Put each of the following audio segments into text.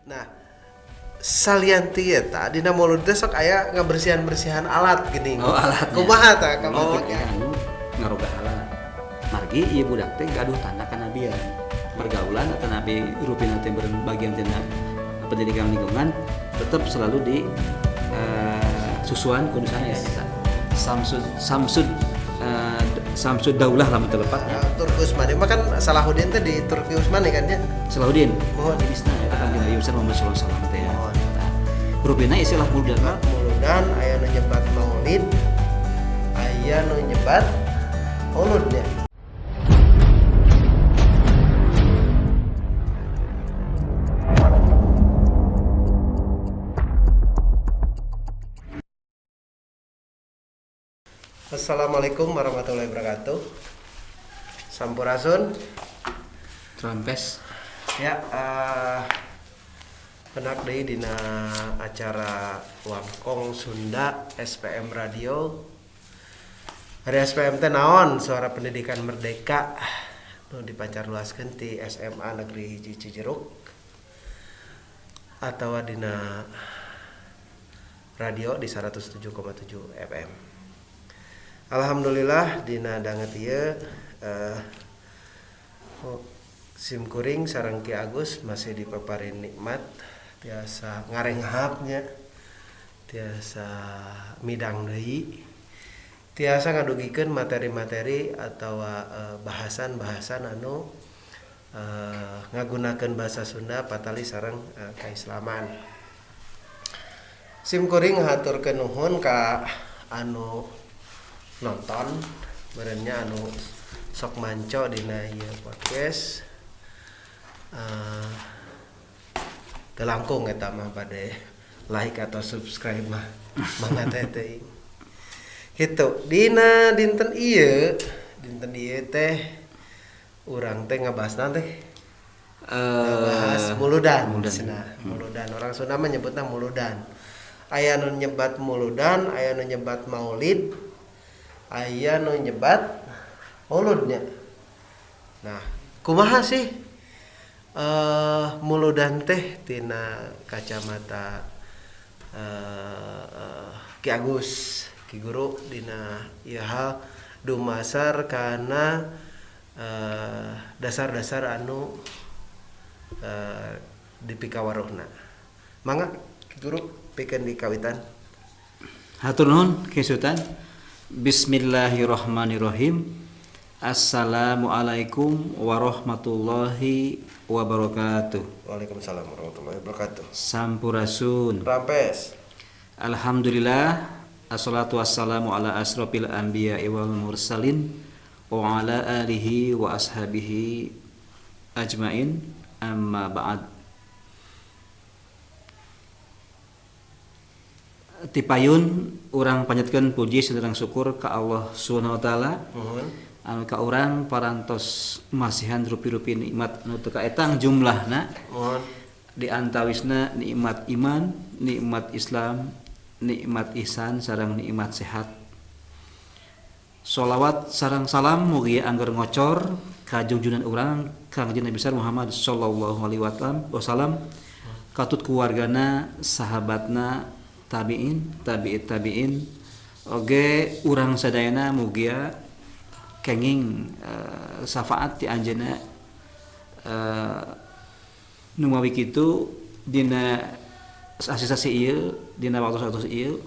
Nah, salian ti eta dina Maulud teh sok aya ngabersihan-bersihan alat gini. Oh, alatnya. Kumaha tah Oh, kamu? anu ngarobah alat. Margi ieu budak teh gaduh tanda kanabian. Pergaulan atau nabi rupina teh bagian tina pendidikan lingkungan tetap selalu di susuan kudu saya eta. Samsud Daulah lamun teu lepatnya. Turki Utsmani mah kan Salahuddin teh di Turki Utsmani kan ya. Salahuddin. Mohon. Jenisna eta kan Nabi besar Muhammad sallallahu alaihi wasallam teh. Mohon. Tah. Rupina istilah muludan mah Muludan aya nu nyebat Maulid, aya nu nyebat Maulud nya. Assalamualaikum warahmatullahi wabarakatuh. Sampurasun. Rampes. Ya, penak deui dina acara Wangkong Sunda SPM Radio. Hari SPM teh naon? Suara Pendidikan Merdeka nu dipancarluaskeun ti SMA Negeri Hiji Cijeruk atawa dina radio di 107,7 FM. Alhamdulillah dina danget ieu sim kuring sareng Ki Agus masih dipaparin nikmat, tiasa ngarenghapnya, tiasa midang deui, tiasa ngadugikeun materi-materi atawa bahasan-bahasan anu ngagunakeun bahasa Sunda patali sareng kaislaman. Sim kuring ngahaturkeun nuhun ka anu nonton, meureunnya anu sok manco dina ieu podcast. Teu langkung eta mah bade like atau subscribe mah mangga teh teuing. Kitu dina dinten ieu teh urang teh ngabahas naon teh? Ngabahas muludan. Muludan. Muludan. Orang Sunda mah nyebutna muludan. Aya nu nyebat muludan, aya nu nyebat maulid, aya nu nyebat mauludnya. Nah, kumaha sih muludan teh tina kacamata Ki Agus, Ki Guru dina ieu hal dumasar kana dasar-dasar anu dipikawaruhna. Mangga Ki Guru pikeun dikawitan. Hatur nuhun Ki Sultan. Bismillahirrahmanirrahim. Assalamualaikum warahmatullahi wabarakatuh. Waalaikumsalam warahmatullahi wabarakatuh. Sampurasun. Rampes. Alhamdulillah. Assalatu wassalamu ala asrofil anbiya'i wal mursalin wa ala alihi wa ashabihi ajmain. Amma ba'd. Tipayun urang panjatkeun puji sareng syukur ka Allah Subhanahu wa taala. Anu ka urang parantos masihan rupi-rupi nikmat anu teu kaetang jumlahna. Di antawisna nikmat iman, nikmat Islam, nikmat ihsan sareng nikmat sehat. Sholawat sareng salam mugi angger ngocor ka junjunan urang Kangjeng Nabi besar Muhammad sallallahu alaihi wasallam, katut keluargana, sahabatna, tabiin, tabiit tabiin, oge urang sadayana mugia kenging syafaat ti anjeunna nu mawi kitu dina sasi-sasi ieu, dina waktu-waktu ieu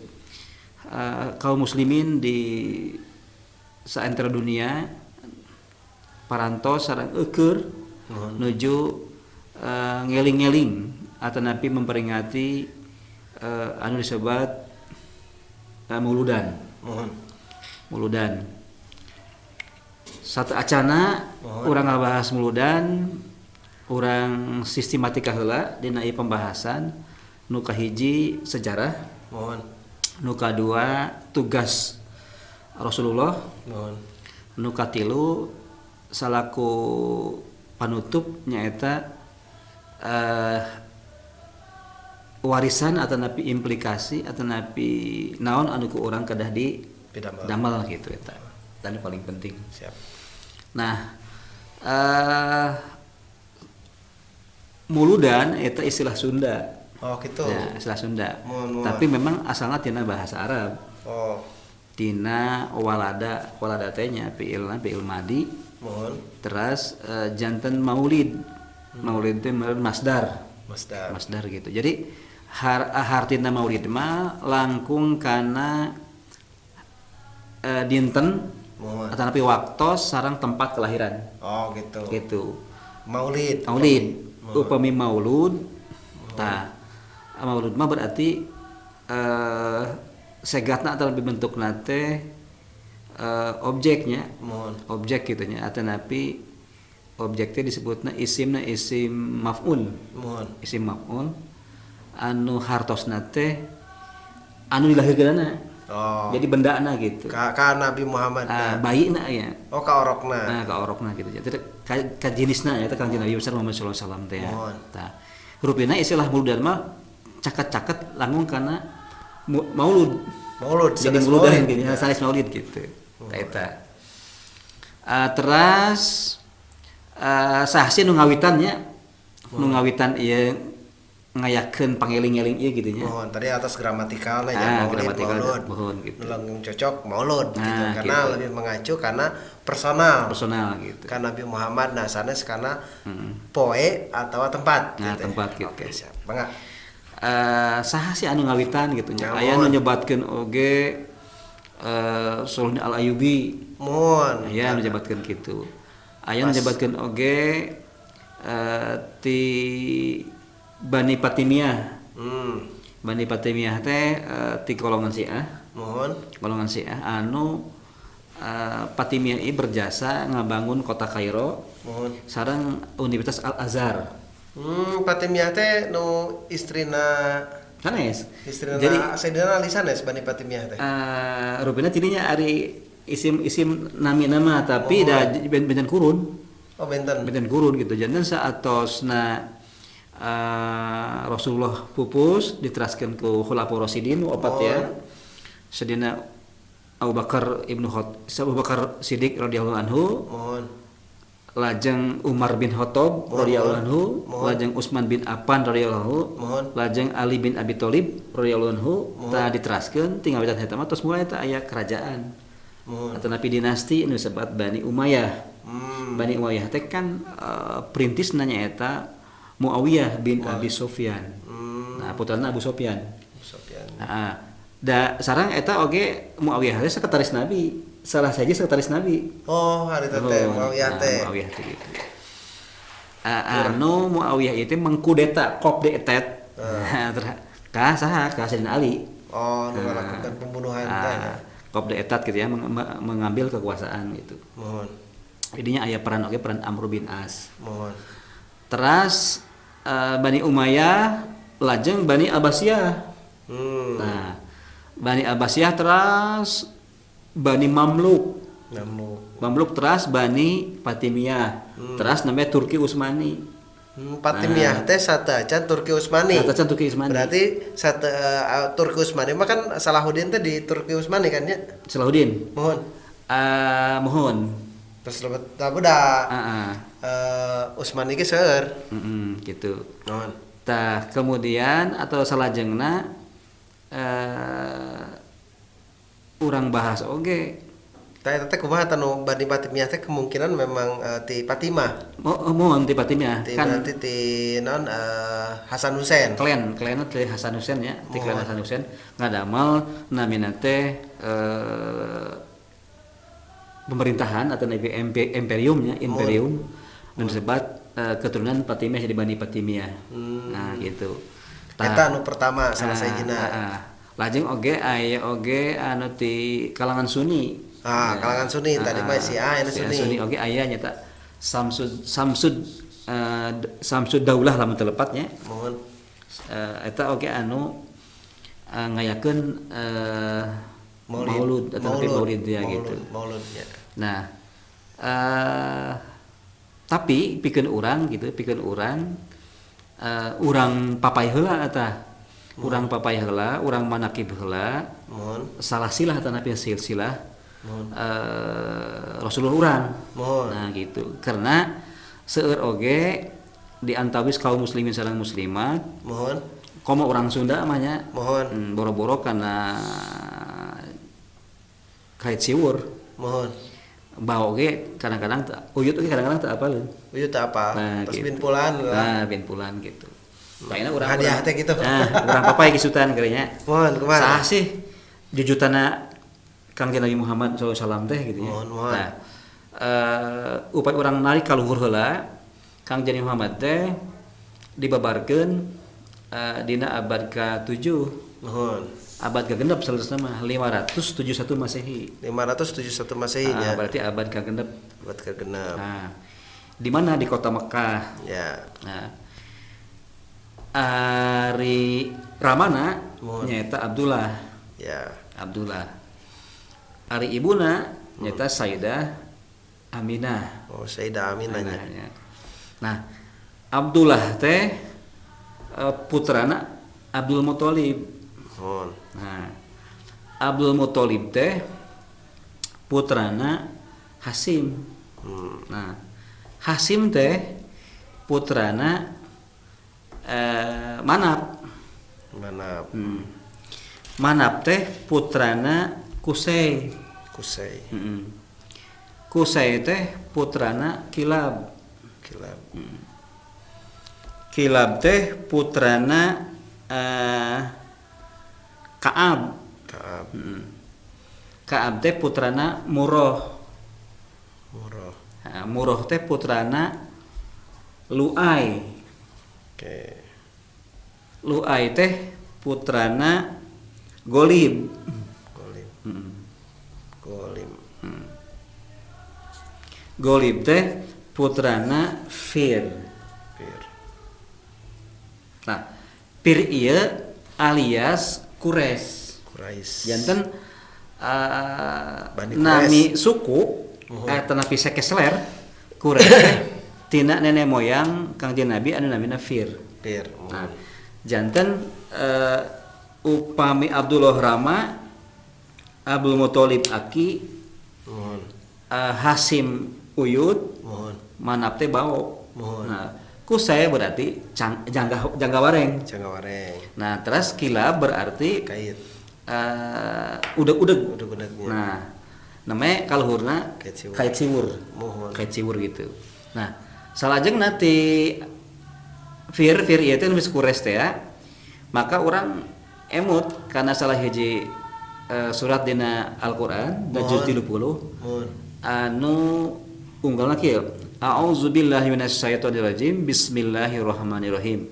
kaum muslimin di saentero dunia parantos sareng eueur nuju ngeling-ngeling atanapi memperingati anu disebat muludan. Muludan. Satu acana urang ngabahas muludan, urang sistematika heula dina ieu pembahasan. Nu kahiji sejarah, nu kadua tugas Rasulullah, nu katilu salaku panutup nyaeta warisan atau napi implikasi atau napi naon anu ku urang kedah di damel gitu eta. Dan paling penting. Siap. Nah, Muludan eta istilah Sunda. Oh gitu. Ya, istilah Sunda. Mohon, mohon. Tapi memang asalnya tina bahasa Arab. Oh. Tina walada, walada teh nya fiilna fiil madi. Mohon. Terus janten maulid. Maulid teh meureun masdar. Masdar. Masdar gitu. Jadi hartina maulid mah langkung kana dinten atau napi waktos sareng tempat kelahiran. Oh gitu. Gitu. Maulid. Maulid. Upami maulud. Tah, maulud mah berarti segatna atau lebih bentukna teh objeknya. Mohon. Objek gitu nya atau napi objek teh disebutna isimna isim maf'ul. Mohon. Isim maf'ul anu hartosna teh anu dilahirkeunana. Oh. Jadi bendana gitu. Ka Nabi Muhammad. Bayina ya. Oh ka orokna. Nah, ka orokna gitu. Jadi ka jenisna ya teh Kanjeng Nabi besar Muhammad sallallahu alaihi wasallam teh. Tah. Rupina istilah muludan mah caket-caket langkung kana maulud. Maulud. Jadi muludan gitu, sanes maulid gitu. Tah eta. Teras sahsi nu ngawitan nya. Nu ngawitan ieu ngayakeun pangeling-eling ieu gitu nya. Mohon tadi atas gramatikalnya ya, maulid, gramatikal, maulud. Mohon gitu. Langkung cocok maulud gitu karena gitu. Lebih mengacu karena personal. Personal gitu. Karena Nabi Muhammad nah sanes karena poe atau tempat nah, gitu. Tempat gitu. Oke, siap. Mangga. Saha sih anu ngawitan gitu nya. Aya nu nyebatkeun oge Sultan Al-Ayyubi. Mohon. Aya nu nyebatkeun kitu. Aya nu nyebatkeun oge ti Bani Fatimiyah. Bani Fatimiyah teh ti golongan Syiah. Mohon. Golongan Syiah anu Fatimiyah ieu berjasa ngabangun kota Kairo. Mohon. Sareng Universitas Al-Azhar. Fatimiyah teh nu istrina sanes. Istrina jadi Sayyidina Ali sanes Bani Fatimiyah teh. Rupina tidinya ari isim-isim nami-nama tapi da benten kurun. Oh benten. Benten kurun gitu. Janten saatosna Rasulullah pupus diteraskan ke Khulafaur Rasyidin opat ya. Sayyidina Abu Bakar Abu Bakar Siddiq radhiyallahu anhu. Mohon. Lajeng Umar bin Khattab radhiyallahu anhu, lajeng Utsman bin Affan radhiyallahu anhu, lajeng Ali bin Abi Thalib radhiyallahu anhu, tah diteraskeun tinggal witan eta mah tos mulai teh aya kerajaan. Atau napi dinasti nu disebut Bani Umayyah. Bani Umayyah teh kan perintisna nyaeta Muawiyah bin Abi Sufyan. Nah, putrana Abu Sufyan. Nah, da sareng eta oge Muawiyah teh sekretaris Nabi. Salah saja sekretaris Nabi. Oh, hari teh Muawiyah teh. Muawiyah teh gitu. Anu Muawiyah itu mengkudeta Qobde etet. Ka saha? Ka Sayyidina Ali. Oh, nu melakukan pembunuhan teh. Qobde etat gitu ya, mengambil kekuasaan gitu. Mohon. Jadinya aya peran oge peran Amr bin As. Mohon. Teras Bani Umayyah lajeng Bani Abbasiyah. Nah, Bani Abbasiyah teras Bani Mamluk. Mamluk teras Bani Fatimiyah. Teras namanya Turki Utsmani. Fatimiyah teh sateuacan Turki Utsmani. Sateuacan Turki Utsmani. Berarti Turki Utsmani mah kan Salahuddin teh di Turki Utsmani kan nya? Salahuddin. Mohon. Mohon. Terus lebet budak. Utsmani ge seueur. Gitu. Mohon. Tah kemudian atau salajengna urang bahas oge. Tah eta teh kumaha tah nu Bani Fatimiyah teh kemungkinan memang ti Fatimah. Oh, mohon ti Fatimiyah. Kan berarti ti naon Hasan Husein. Klan teh Hasan Husein ya, ti klan Hasan Husein ngadamal namina teh pemerintahan atau imperiumnya, imperium dan disebut keturunan Fatimiyah jadi Bani Fatimiyah. Nah, gitu. Eta anu pertama salah sajina. Lajeng oge aya oge anu ti kalangan Sunni. Kalangan Sunni tadi mah si A ini Sunni. Sunni oge aya nyata Samsud Daulah lamun telepatnya. Mohon. Eta oge anu ngayakeun maulud atau maulid ya gitu. Maulud ya. Nah, tapi pikeun urang gitu, pikeun urang urang papay heula eta. Urang papay heula, urang manakib heula. Mohon. Salah silah tanapi silsilah. Rasulullah urang. Mohon. Nah gitu. Karena seueur oge di antawis kaum muslimin sareng muslimat. Mohon. Komo urang Sunda mah nya. Mohon. Boro-boro kana kait siwur. Mohon. Bau ge kadang-kadang uyut ge kadang-kadang teu apaleun. Uyut teu apa? Nah, terus gitu. Binpulan lah. Nah, binpulan gitu. Baina urang hadiah teh gitu. Nah, urang papai kisutan keunya. Mohon kumaha? Saha sih jujutana Kangjeng Nabi Muhammad sallallahu alaihi wasallam teh gitu ya. Mohon, mohon. Nah, upaya urang narik ka luhur heula Kangjeng Nabi Muhammad teh dibabarkeun dina abad ka-7. Mohon. Abad ka-6 saleresna mah 571 Masehi. 571 Masehi nya. Berarti abad ka-6. Abad ka-6. Nah, di mana di kota Mekah. Ya. Nah, ari ramana nyaeta Abdullah. Ya. Abdullah. Ari ibuna nyaeta Sayyidah Aminah. Oh, Sayyidah Aminah nya. Nah, Abdullah teh putrana Abdul Muthalib. Nah, Abdul Muthalib teh putrana Hasim. Nah, Hasim teh putrana Manap. Manap. Manap teh putrana Kusai. Kusai. Kusai teh putrana Kilab. Kilab. Kilab teh putrana Kaab. Kaab. Kaab teh putrana Murrah. Murrah. Nah, Murrah teh putrana Luai. Oke. Luai teh putrana Golib. Golib. Golib. Golib teh putrana Fir. Fir. Nah, Fir ieu alias Quraisy. Quraisy. Janten nami suku tanapi sekesler Quraisy tina nenek moyang Kangjeng Nabi anu namina Fir. Fir. Nah, janten upami Abdullah Rama, Abdul Muthalib aki, Hasim uyut, Manap teh bao. Nah, Kusai berarti jangga wareng. Jangga wareng. Nah, terus Kilab berarti kait. Udeg-udeg. Udeg-udegnya. Nah, namanya kaluhurna kait siwur. Kait siwur gitu. Nah, salajeng nanti Fir ieu teh nu Quraisy teh ya. Maka orang emut karena salah hiji surat dina Al-Qur'an da juz 30. Anu unggalna kieu. A'udzubillahi minasyaitonirrajim. Bismillahirrahmanirrahim.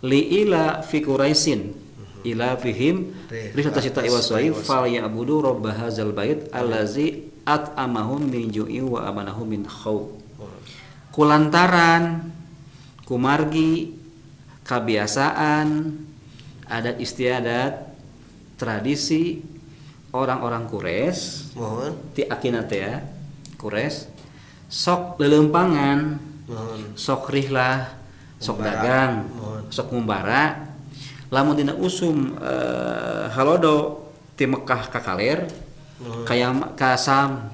Li'ila fi Quraisyin ila fihim rihlata syita'i wasayf falyabudu rabb hadzal bait allazi at'amahum min ju'in wa amanahum min khauf. Kulantaran kumargi kebiasaan adat istiadat tradisi orang-orang Quraisy ti akina teh ya Quraisy sok lelempangan, sok rihlah, sok dagang, sok ngumbara. Lamun dina usum halodo ti Mekah ka kaler, ka Sam,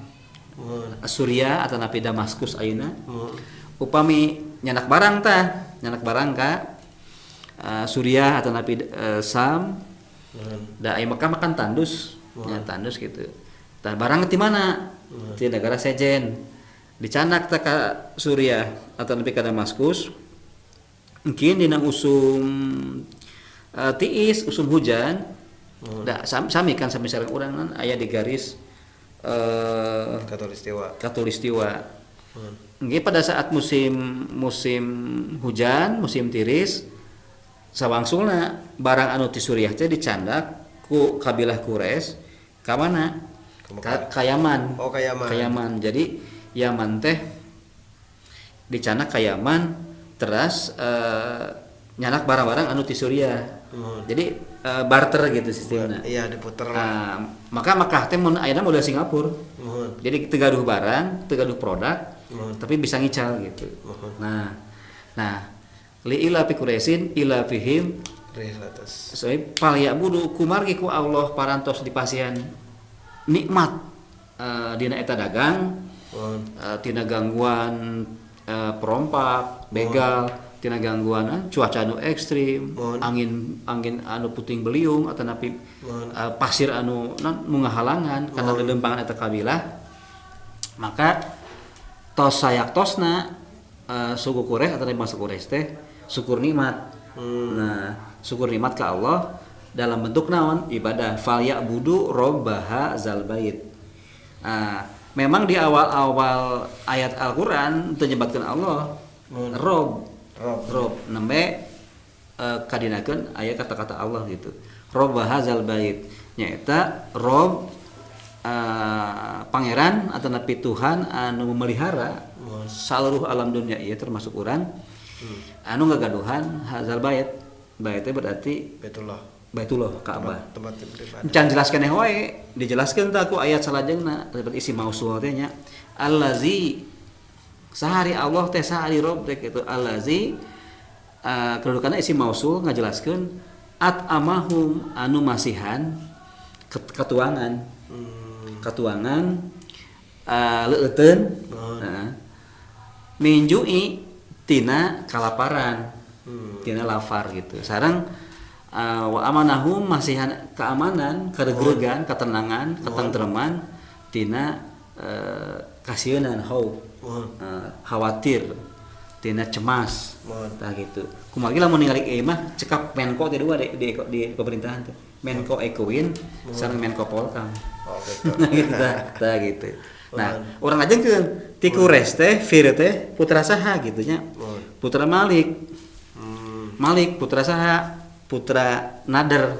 Suria atau napi Damaskus ayeuna. Upami nyanak barang tah, nyanak barang ka Suria atau napi Sam. Da aya Mekah makan tandus, nya tandus gitu. Tah barang ti mana? Ti negara sejen. Dicanak teh ka Suriah atau nepi ka Damaskus. Mungkin dina usum tiis, usum hujan. Da sami kan sami sareng urang kan aya di garis Katulistiwa. Katulistiwa. Nggih pada saat musim hujan, musim tiris sawangsulna barang anu ti Suriah teh dicandak ku kabilah Quraisy ka mana? Ka Yaman. Oh, ka Yaman. Ka Yaman. Jadi Yaman teh dicanak ka Yaman terus nyanak barang-barang anu ti Suriah. Jadi barter gitu sistemnya. Iya, diputer lah. Maka Mekah teh mun ayeuna model Singapura. Jadi teu gaduh barang, teu gaduh produk, tapi bisa ngical gitu. Nah, li ila fi Quraisyin ila fihim rihlatas. Soe palyabudu kumargi ku Allah parantos dipasihan nikmat dina eta dagang. Tina gangguan perompak, begal, Tina gangguan cuaca anu ekstrim, angin angin anu puting beliung atau napi pasir anu non mungahalangan karena lelempangan eta kabilah. Maka tos sayaktosna suku Quraisy atau bangsa Quraisy teh syukur nikmat. Nah, syukur nikmat ke Allah dalam bentuk naon? Ibadah. Falyabudu robba hadzal bait. Nah, memang di awal-awal ayat Al-Qur'an menyebutkan Allah Rob. Rob. Rob nembe kadinakeun aya kata-kata Allah gitu. Rob hadzal bait nyaeta Rob pangeran atau napi Tuhan anu memelihara seluruh alam dunia ieu termasuk urang anu ngagaduhan hadzal bait. Bait teh berarti Baitullah. Baitullah Ka'bah. Tempat beribadah. Can jelas keneh wae, dijelaskeun tah ku ayat salajengna seperti isi mausul teh nya. Allazi sahari Allah teh sahari Rob teh kitu allazi kedudukanna isi mausul ngajelaskeun at amahum anu masihan katuangan. Katuangan leueuteun heeh. Minjui tina kalaparan. Tina lafar gitu. Sareng wa amanahum masihan keamanan, karegregan, ketenangan, ketentreman tina kasieunan khauf. Khawatir tina cemas. Tah gitu. Kumaha lamun ningali ieu mah cekap Menko teh dua di pemerintahan teh. Menko Ekuin sareng Menko Polkam. Oh gitu. Gitu tah gitu. Nah, urang ajengkeun ti Quraisy teh Fir teh putra saha gitu nya. Putra Malik. Malik putra saha? Putra Nadar.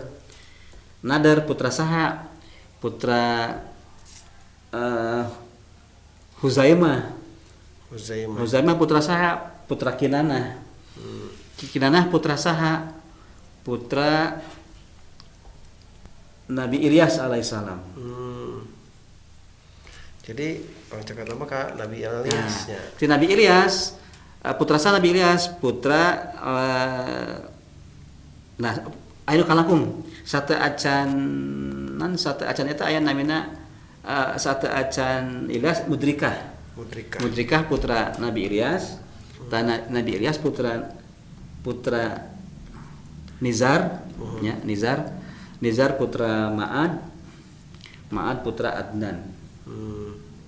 Nadar putra saha? Putra Huzaimah. Huzaimah. Huzaimah putra saha? Putra Kinanah. Kinanah putra saha? Putra Nabi Ilyas alaihissalam. Jadi pangcakat lama ka Nabi Ilyas nya. Nah, Nabi Ilyas putra saha Nabi Ilyas? Putra nah ayo kalangkung sate acan eta aya namina sate acan Ilyas Mudrikah. Mudrikah. Mudrikah putra Nabi Ilyas. Nabi Ilyas putra Nizar, ya, Nizar. Nizar putra Ma'ad. Ma'ad putra Adnan.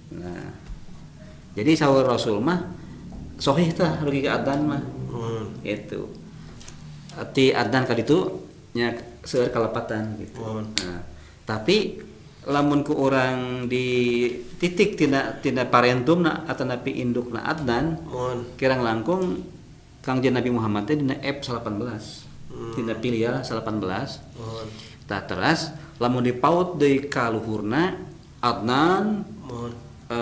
Nah, jadi sawur Rasul mah sohih tah rugi ke Adnan mah. Itu. Ti Adnan kaditu nya seueur kalepatan gitu. Nah, tapi lamun ku urang di titik tina parentumna atau napi indukna Adnan, kirang langkung Kangjeng Nabi Muhammad teh dina F18. Dina pilial 18. Tah teras lamun dipaut deui ka luhurna Adnan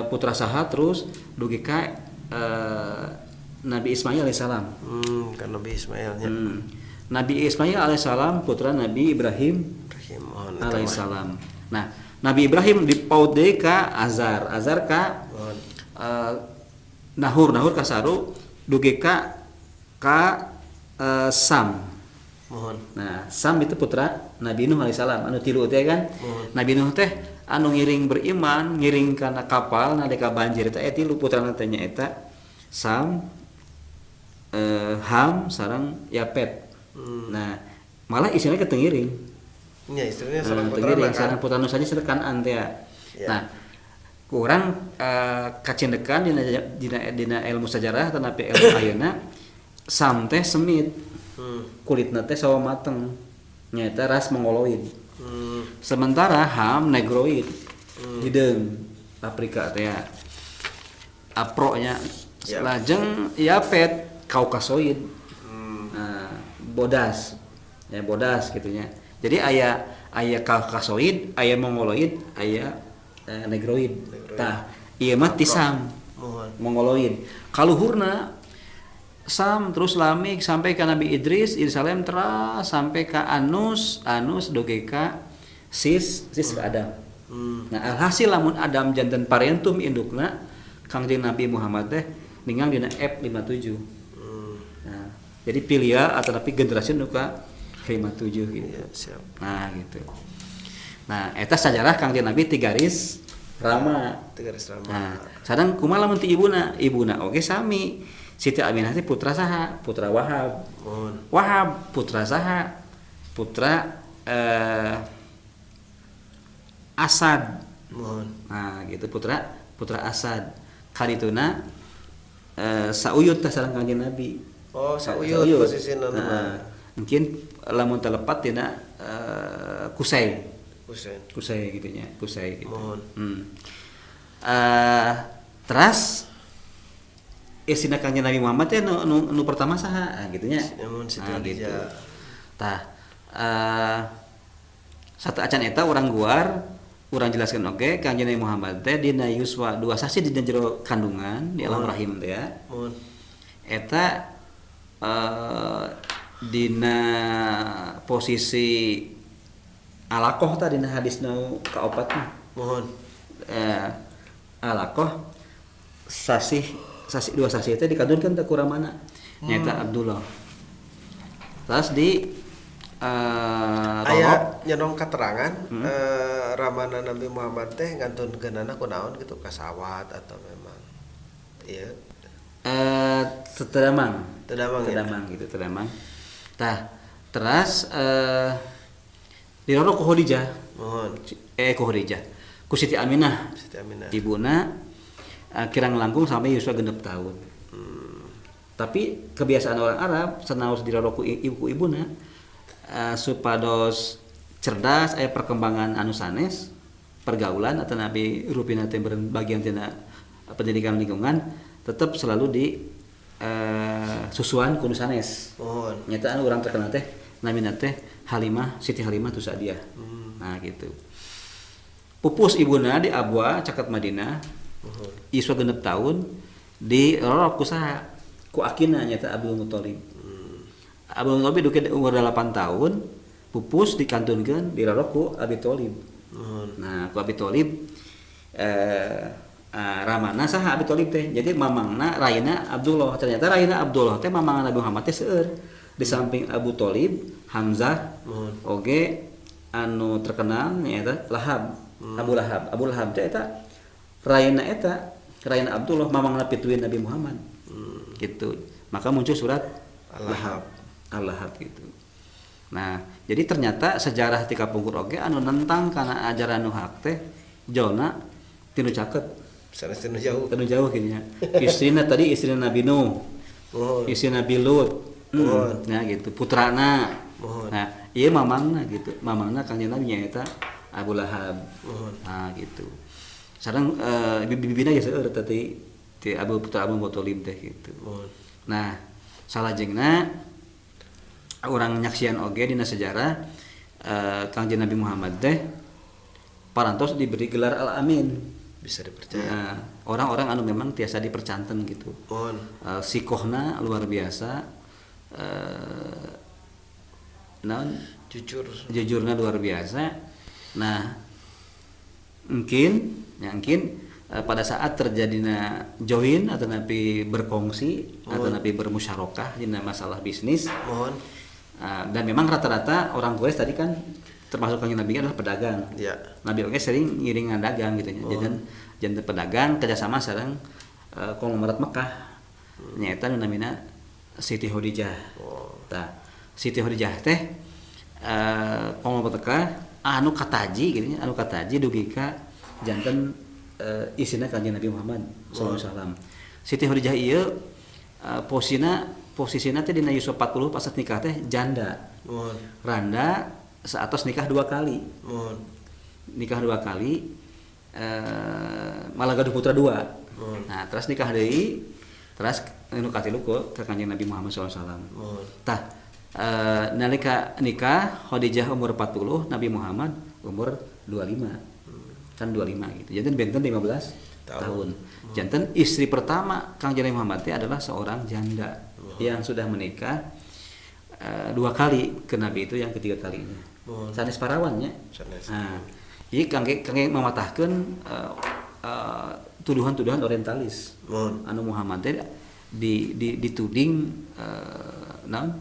putra saha terus dugi ka Nabi Ismail alaihissalam. Kan Nabi Ismail nya. Nabi Ismail alaihissalam putra Nabi Ibrahim alaihissalam. Nah, Nabi Ibrahim dipaut deui ka Azar, Azar ka Nahur, Nahur ka Saru dugi ka Sam. Nah, Sam itu putra Nabi Nuh alaihissalam anu tilu teh kan. Nabi Nuh teh anu ngiring beriman, ngiring kana kapal nalika banjir teh tilu putrana teh nyaeta Sam, Ham sareng Yapet. Nah, malah isina ketengiring. Nya istrinya sareng putrana kan. Sareng putrana saja serekan teh. Ya. Nah, kurang kacindekan dina ilmu sejarah tetapi ilmu ayeuna Sam teh semit. Kulitna teh sawo mateng. Nyaeta ras Mongoloid. Sementara Ham negroid. Hideung Afrika teh ya. Apro-nya. Ya. Lajeng Yapet Kaukasoid. Nah, bodas. Ya bodas gitunya. Jadi aya Kaukasoid, aya Mongoloid, aya negroid. Tah, ieu mah tisam. Mongoloid. Kaluhurna Sam terus Lamik sampai ke Nabi Idris, Idris teras sampai ke Anus, Anus doge ka Sis, Sis ke Adam. Nah, alhasil lamun Adam janten parentum indukna Kangjeng Nabi Muhammad teh ningang dina F57. Nah, jadi pilia atau tapi generasi nu ka 57 gitu. Ya, siap. Nah, gitu. Nah, eta sajarah Kangjeng Nabi ti garis Rama. Ti garis Rama. Nah, sareng kumaha lamun ti ibuna? Ibuna oge sami. Siti Aminah teh putra saha? Putra Wahab. Wahab putra saha? Putra Asad. Nah, gitu putra Asad. Kadituna sauyut teh sareng Kanjeng Nabi. Oh, sauyut posisina. Nah, mungkin lamun telepat tina Kusai. Kusai gitu nya, Kusai gitu. Teras isina Kanjeng Nabi Muhammad teh nu pertama saha gitu nya. Nah, gitu. Tah satu acan eta urang guar, urang jelaskeun oge Kanjeng Nabi Muhammad teh dina yuswa 2 sasi dina jero kandungan di alam rahim teh ya. Eta dina posisi alaqah tah dina hadis nu kaopat mah. Alaqah sasih 2 sasih teh dikadunkeun teh ku ramana nyaeta Abdullah. Terus di aya nyenong keterangan ramana Nabi Muhammad teh ngantunkeunana kunaon gitu kasawat atau memang ieu tedamang gitu tedamang. Tah teras diroro ku Khadijah. Ku Khadijah ku Siti Aminah. Ibuna kirang langkung sampai yuswa 6 tahun. Tapi kebiasaan orang Arab sanaos diroro ku ibuna supados cerdas aya perkembangan anu sanes pergaulan atau nabi rupina teh bagian tina pendidikan lingkungan tetap selalu di susuan ku nu sanes. Nyataan urang terkenal teh namina teh Halimah, Siti Halimah Tusadiah. Nah gitu. Pupus ibuna di Abwa caket Madinah. Yuswa 6 tahun di rorok ku saha? Ku akina nyata Abdul Muthalib. Abdul Muthalib duka umur 8 tahun pupus dikantunkeun di rorok ku Abi Thalib. Nah, ku Abi Thalib ramana saha Abi Thalib teh. Jadi mamangna raina Abdullah. Ternyata raina Abdullah teh mamangna Nabi Muhammad teh seueur. Di samping Abu Thalib, Hamzah, oge anu terkenal nyaeta Lahab. Abu Lahab. Abu Lahab teh eta raina eta, raina Abdullah mamangna pituin Nabi Muhammad. Gitu. Maka muncul surat Al-Lahab. Al-Lahab gitu. Nah, jadi ternyata sejarah ti kapungkur oge anu nentang kana ajaran nu hak teh jolna tinu caket. Sanes tinu jauh. Tinu jauh kitu nya. Istrina tadi istrina Nabi Nuh. Istrina Nabi Lut. Nah gitu, putrana. Nah, ieu mamangna gitu. Mamangna Kanjeng Nabi nyaeta Abu Lahab. Nah gitu. Sareng bibina ge seueur teh ti Abu putra Abu Muthalib teh gitu. Nah, salajengna urang nyaksian oge dina sejarah Kanjeng Nabi Muhammad teh parantos diberi gelar Al-Amin. Bisa dipercaya. Nah, orang-orang anu memang tiasa dipercanten gitu. Sikohna luar biasa. Naon jujurna luar biasa. Nah, mungkin pada saat terjadinya join atau napi berkongsi atau napi bermusyarakah dina masalah bisnis. Dan memang rata-rata orang Quraisy tadi kan termasuk Kanjeng Nabi adalah pedagang. Ya. Nabi oge sering ngiring dagang gitu nya. Janten pedagang kerjasama sareng konglomerat Mekah. Nyaeta nu namina Siti Khadijah. Tah, Siti Khadijah teh konglomerat Mekah anu kataji gitu nya, anu kataji dugi ka janten isina Kanjeng Nabi Muhammad sallallahu alaihi wasallam. Siti Khadijah ieu posisina teh dina yuswa 40 pas nikah teh janda. Randa saatos nikah 2 kali. Nikah 2 kali malah gaduh putra 2. Nah, terus nikah deui terus nu katilu ku ka Kanjeng Nabi Muhammad sallallahu alaihi wasallam. Tah nalika nikah Khadijah umur 40, Nabi Muhammad umur 25. Kan 25 gitu. Janten benten 15 tahun. Janten istri pertama Kanjeng Nabi Muhammad teh adalah seorang janda yang sudah menikah 2 kali ke Nabi itu yang ketiga kalinya. Sanes parawannya. Nah, ieu kangge mematahkeun tuduhan-tuduhan orientalis. Anu Muhammad teh dituding naon?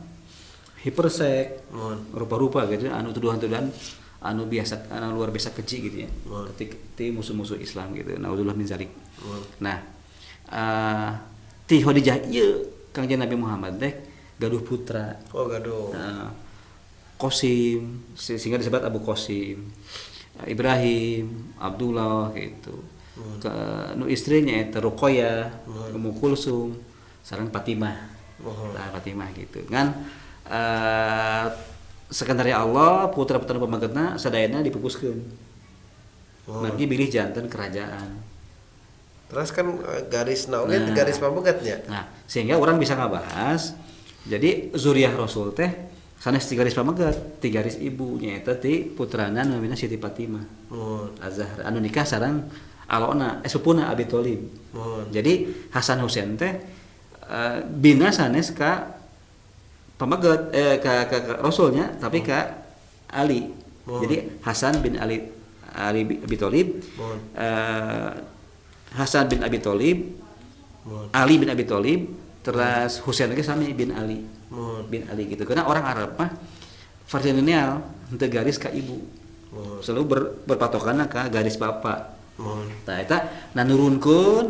Hipersek, rupa-rupa gitu, anu tuduhan-tuduhan anu biasa anu luar biasa keji gitu ya. Ketik ti musuh-musuh Islam gitu. Naudzubillah min zalik. Nah, Ti Khadijah ieu Kangjeng Nabi Muhammad teh gaduh putra. Oh gaduh. Nah, Qasim sehingga disebut Abu Qasim, Ibrahim, Abdullah gitu. Ke nu istrinya eta Ruqayyah, Ummu Kulsum, sareng Fatimah. Nah, Fatimah gitu. Ngan sekandari Allah putra-putra pamegetna sadayana dipupuskeun. Margi bilih janten kerajaan. Terus kan garis oge Nah. garis pamegetnya. Nah, sehingga orang bisa ngabahas jadi zuriah Rasul teh sanes ti garis pameget, ti garis ibu nyaeta ti putrana namina Siti Fatimah. Az-Zahra anu nikah sareng alona sepupuna Abi Thalib. Jadi Hasan Husain teh bina sanes ka pameget ka Rasulnya tapi ka Ali. Jadi Hasan bin Ali Ali Abi Thalib, Hasan bin Abi Thalib, Ali bin Abi Thalib, terus Husain lagi sami bin Ali. Bin Ali gitu. Karena orang Arab mah versi lineal henteu garis ka ibu. Selalu berpatokan ka garis bapak. Nah eta nah nurunkeun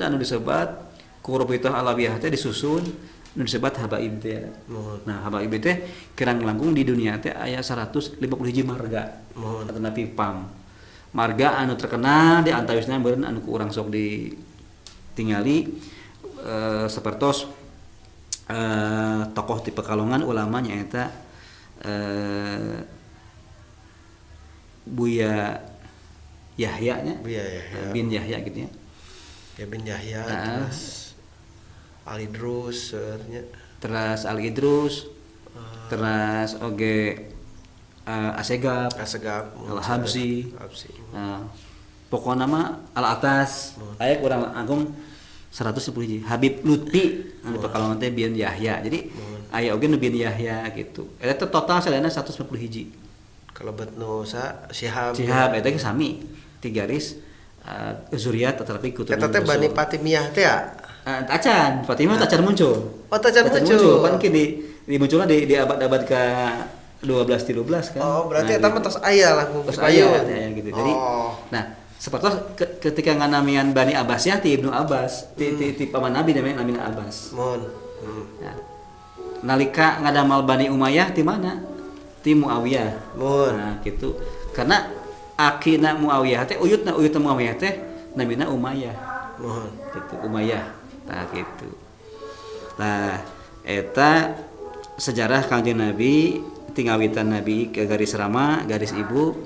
anu disebat ku Rabithah Alawiyah teh disusun anu disebat habaib teh. Nah habaib teh kirang langkung di dunia teh aya 150 hiji marga. Atanapi pam. Marga anu terkenal di antawisna meureun anu ku urang sok ditingali sapertos tokoh di Pekalongan ulama nyaeta Buya Yahya nya. Buya Yahya. Bin Yahya gitu ya. Ya bin Yahya terus Ali Idrus nya. Terus Ali Idrus. Terus oge Asegaf, Asegaf, Al Habsi. Habsi. Nah, pokokna mah Al Atas. Aya kurang langkung 110 hiji. Habib Lutfi anu Pekalongan teh bin Yahya. Jadi aya oge nu bin Yahya gitu. Eta teh total sadayana 150 hiji. Kalebet nu sa Syihab. Syihab eta ge sami ti garis zuriat tetapi keturunan Eta teh Bani Fatimiyah teh ya? Acan, Fatimah tacan muncul. Oh, tacan muncul. Pan kini di munculna di abad-abad ke 12 13 kan. Oh, berarti nah, eta mah tos aya langkung tos aya gitu. Jadi nah, seperti ketika nganamian Bani Abbasiyah ti Ibnu Abbas, ti paman Nabi namanya namina Abbas. Mohon. Nah, nalika ngadamal Bani Umayyah ti mana? Ti Muawiyah. Mohon. Nah, gitu. Karena akina Muawiyah teh uyutna Muawiyah teh namina Umayyah. Mohon. Gitu, Umayyah. Nah, gitu. Nah, eta sejarah Kangjeng Nabi tingawitan Nabi ke garis rama, garis ibu,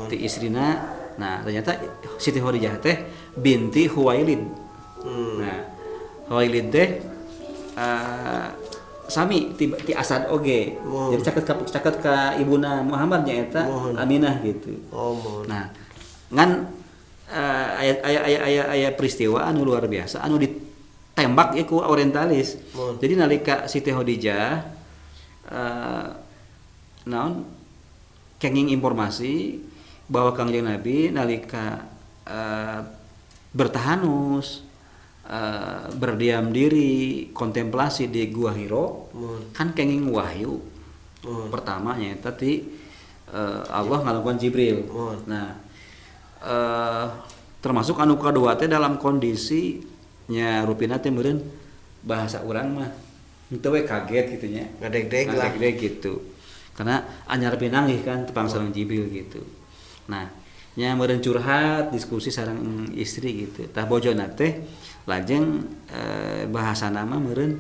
ti istrina. Nah, ternyata Siti Khadijah teh binti Khuwailid. Nah, Khuwailid teh sami ti Asad oge. Jadi caket ka ibuna Muhammad nyaeta Aminah gitu. Oh, nah, ngan aya peristiwa anu luar biasa anu ditembak ieu ku orientalis. Jadi nalika Siti Khadijah naon kenging informasi bahwa Kangjeng Nabi nalika bertahanus berdiam diri kontemplasi di Gua Hiro kan kenging wahyu pertama nyaeta ti Allah ngalakukan Jibril. Nah termasuk anu kadua teh dalam kondisi nya rupina teh meureun bahasa urang mah henteu we kaget gitu nya, ngadegdeg lah, ngadegdeg gitu. Karena anyar pinanggih kan tepang sareng Jibril gitu. Nah, nya meureun curhat diskusi sareng istri gitu. Tah bojona teh lajeng bahasana mah meureun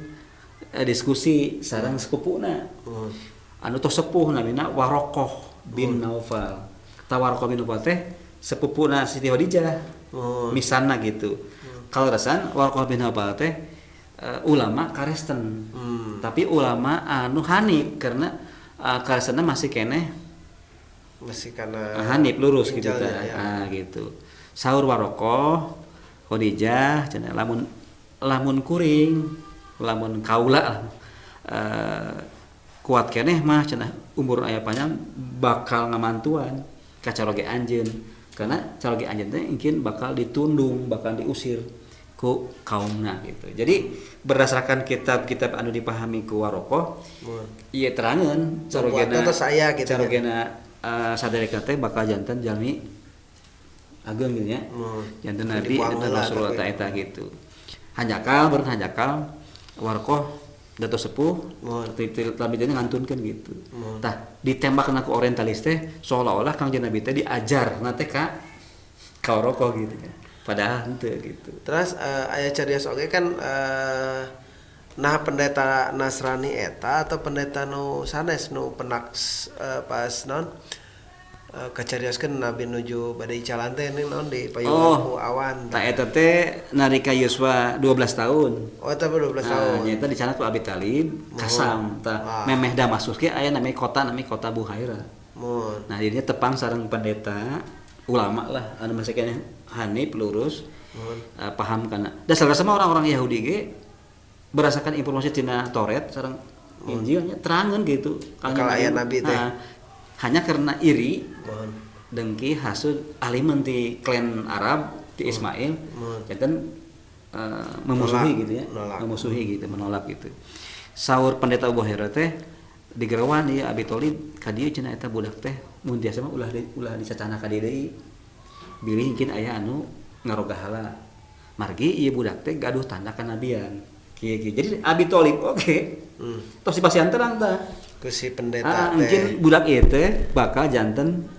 diskusi sareng sepupuna. Anu tos sepuh namina Warokoh bin Naufal. Tah Warokoh bin Naufal teh sepupuna Siti Khadijah. Misalna gitu. Kaleresan Warokoh bin Naufal teh ulama Karesten. Tapi ulama anu hanif karena karestenna masih keneh masih karena hanif lurus gitu ya. Nah, gitu. Saur Warokoh Khadijah cenah lamun kuring, lamun kaula kuat keneh mah cenah umur aya panjang bakal ngamantuan ka caroge anjeun. Karena caroge anjeun teh mungkin bakal ditundung, bakal diusir ku kaumna gitu. Jadi berdasarkan kitab-kitab anu dipahami ku Warokoh, ieu terangeun carogena saya gitu carogena sadereka teh bakal janten jalmi ageng gitu nya. Janten nabi janten Rasulullah ta eta gitu. Hanjakal beureun hanjakal Waraqah dato sepuh lebih ngantunkeun gitu. Tah ditembakna ku orientalis teh seolah-olah Kangjeng Nabi teh diajar na teh ka Waraqah gitu kan. Padahal henteu gitu. Terus aya carios oge kan nah pendeta Nasrani eta atau pendeta nu sanes nu penak pas non kacarioskeun Nabi nuju bade icalan teh naon di payungan ku awan. Tah eta teh nalika Yuswa 12 tahun. Oh, eta 12 tahun. Nyaeta dicanak ku Abi Thalib kasam tah memeh Damaskus ge aya namanya kota Buhaira. Nah, dirinya tepang sareng pendeta ulama lah anu masih keneh hanif lurus paham kana. Dasar sama orang-orang Yahudi ge berdasarkan informasi tina Taurat sareng Injilnya terangan gitu. Kalau aya nabi teh. Nah, hanya karena iri, dengki, hasud, aliman di klan Arab di Ismail, janten memusuhi gitu ya, menolak. Memusuhi gitu, menolak gitu. Saur pendeta Abu Hurairah teh digerawan ieu Abi Thalib ka dieu cenah eta budak teh mun tiasa mah ulah dicacana ka dieu deui. Bilih mungkin aya anu ngarogahala. Margi ieu budak teh gaduh tanda kanabian. Kieu kieu. Jadi Abi Thalib oke. Tos dipasihan terang tah. Ku si pendeta teh. Mungkin budak ieu teh bakal janten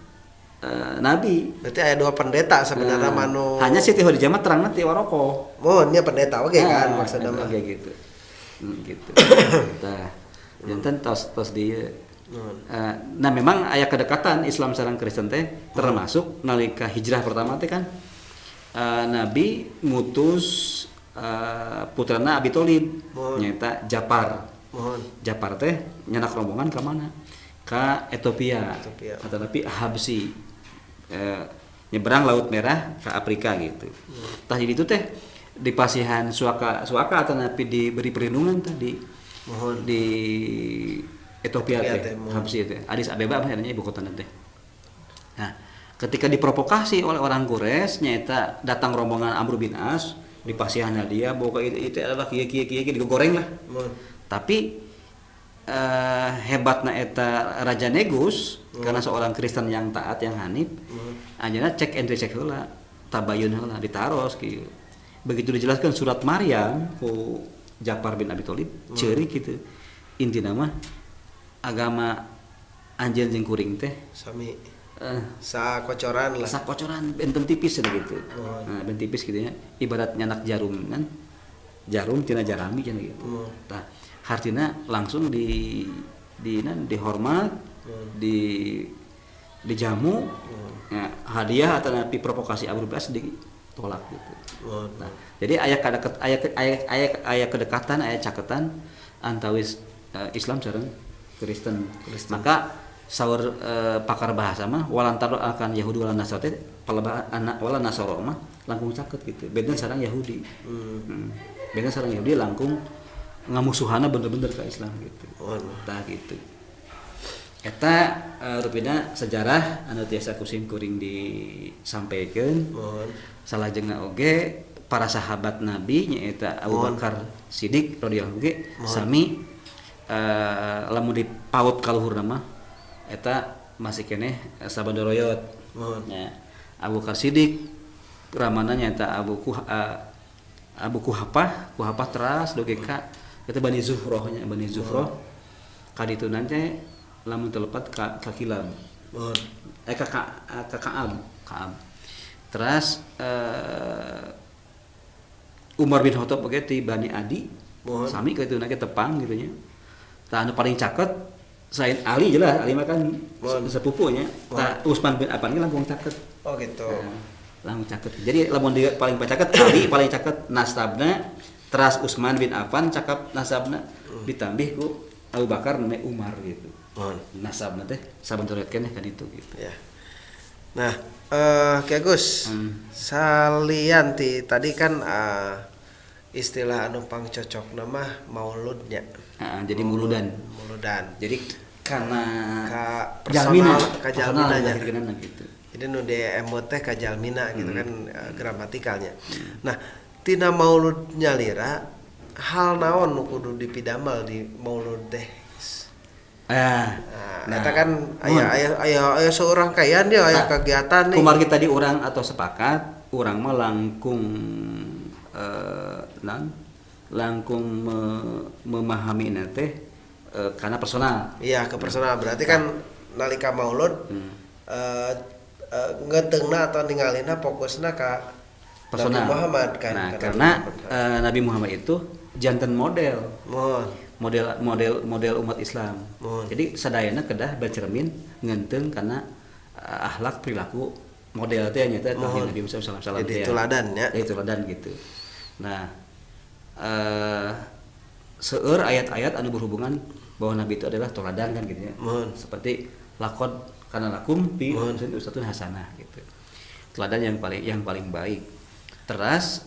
nabi. Berarti aya dua pendeta sebenarnya manu. Hanya Siti Khadijah mah terangna ti Waraqah. Mun nya pendeta oge kan maksudna mah. Oge gitu. Gitu. Tah, janten tos dieu. Nah memang aya kedekatan Islam sareng Kristen teh termasuk nalika hijrah pertama teh kan Nabi ngutus putrana Abi Thalib nyaeta Japar. Japar teh nyanak rombongan ka mana? Ka Ethiopia. Tetapi Habsi nyeberang Laut Merah ke Afrika gitu. Tah jadi itu teh dipasihan suaka atau napi diberi perlindungan tadi di Ethiopia teh, Habsi teh. Addis Abeba akhirnya ibu kota teh. Nah, ketika diprovokasi oleh orang Quraisy nyaeta datang rombongan Amr bin As dipasihan hadiah bahwa itu adalah kieu kieu kieu digoreng lah. Tapi hebatna eta Raja Negus karena seorang Kristen yang taat yang hanif, anjeunna cek and recheck heula, tabayun heula ditaros kieu. Begitu dijelaskan surat Maryam ku Japar bin Abi Thalib, ceurik kitu. Intina mah agama anjeun jeung kuring teh sami sakocoran lah. Sakocoran benten tipis gitu. Nah, ben tipis kitu nya ibarat nyanak jarum kan. Jarum tina jarami cenah gitu. Tah hartina langsung di dihormat, dijamu, ya, hadiah atau napi provokasi Abu Bakar ditolak gitu. Nah, jadi aya kedekatan, aya caketan antawis Islam sareng Kristen. Maka saur pakar bahasa mah walantar akan Yahudi wala Nasara teh palebah anak wala Nasara mah langkung caket gitu. Beda sareng Yahudi. Beda sareng Yahudi langkung ngamusuhana bener-bener ke Islam gitu. Tah gitu. Eta rupina sejarah anu tiasa ku sim kuring disampaikeun. Salajengna oge para sahabat Nabi nyaeta Abu Bakar Siddiq radhiyallahu anhu ge sami lamun dipaut ka luhurna mah eta masih keneh sabandoroyot. Nya Abu Bakar Siddiq ramana nyaeta Abu Kuhapah, Kuhapah teras doge ka eta Bani Zuhroh nya, Bani Zuhroh ka ditu teh lamun telepat ka Kilab. Ka Kaab. Teras Umar bin Khattab oge ti Bani Adi. Sami ka ditu tepang gitu nya. Tah anu paling caket Said Ali jelas, Ali mah kan sepupunya. Tah Utsman bin Affan ge langkung caket. Oh gitu. Langkung caket. Jadi lamun dia paling caket Ali paling caket nasabna, teras Utsman bin Affan cakep nasabna ditambih ku Abu Bakar nembe Umar gitu. Nasabna teh sabentoret keneh ka ditu gitu. Ya. Nah, Ki Agus, salian ti tadi kan istilah anu pangcocokna mah mauludnya. Jadi muludan. Muludan. Jadi karena ka personal ka jalmina gitu. Jadi nu di teh ka jalmina gitu kan gramatikalnya. Nah, tina maulud nyalira hal naon nu kudu dipidamel di maulud teh? Nah, eta kan aya seorang kayaan dia aya kegiatan nih. Kumargi tadi orang atau sepakat, urang mah langkung Langkung memahami teh karena personal. Iya, ke personal. Berarti kan nalika maulud ngeteungna atau ningalina fokusna ka personal. Nabi Muhammad kan. Nah, karena Nabi Muhammad itu janten model. Mohon. Model umat Islam. Mohon. Jadi sadayana kedah bercermin ngenteung kana akhlak perilaku model teh nya teh Nabi Muhammad sallallahu alaihi wasallam. Jadi teladan ya. Jadi teladan gitu. Nah, seueur ayat-ayat anu berhubungan bahwa Nabi itu adalah teladan kan gitu ya. Mohon. Seperti laqad kana lakum fi uswatun hasanah gitu. Teladan yang paling baik. Teras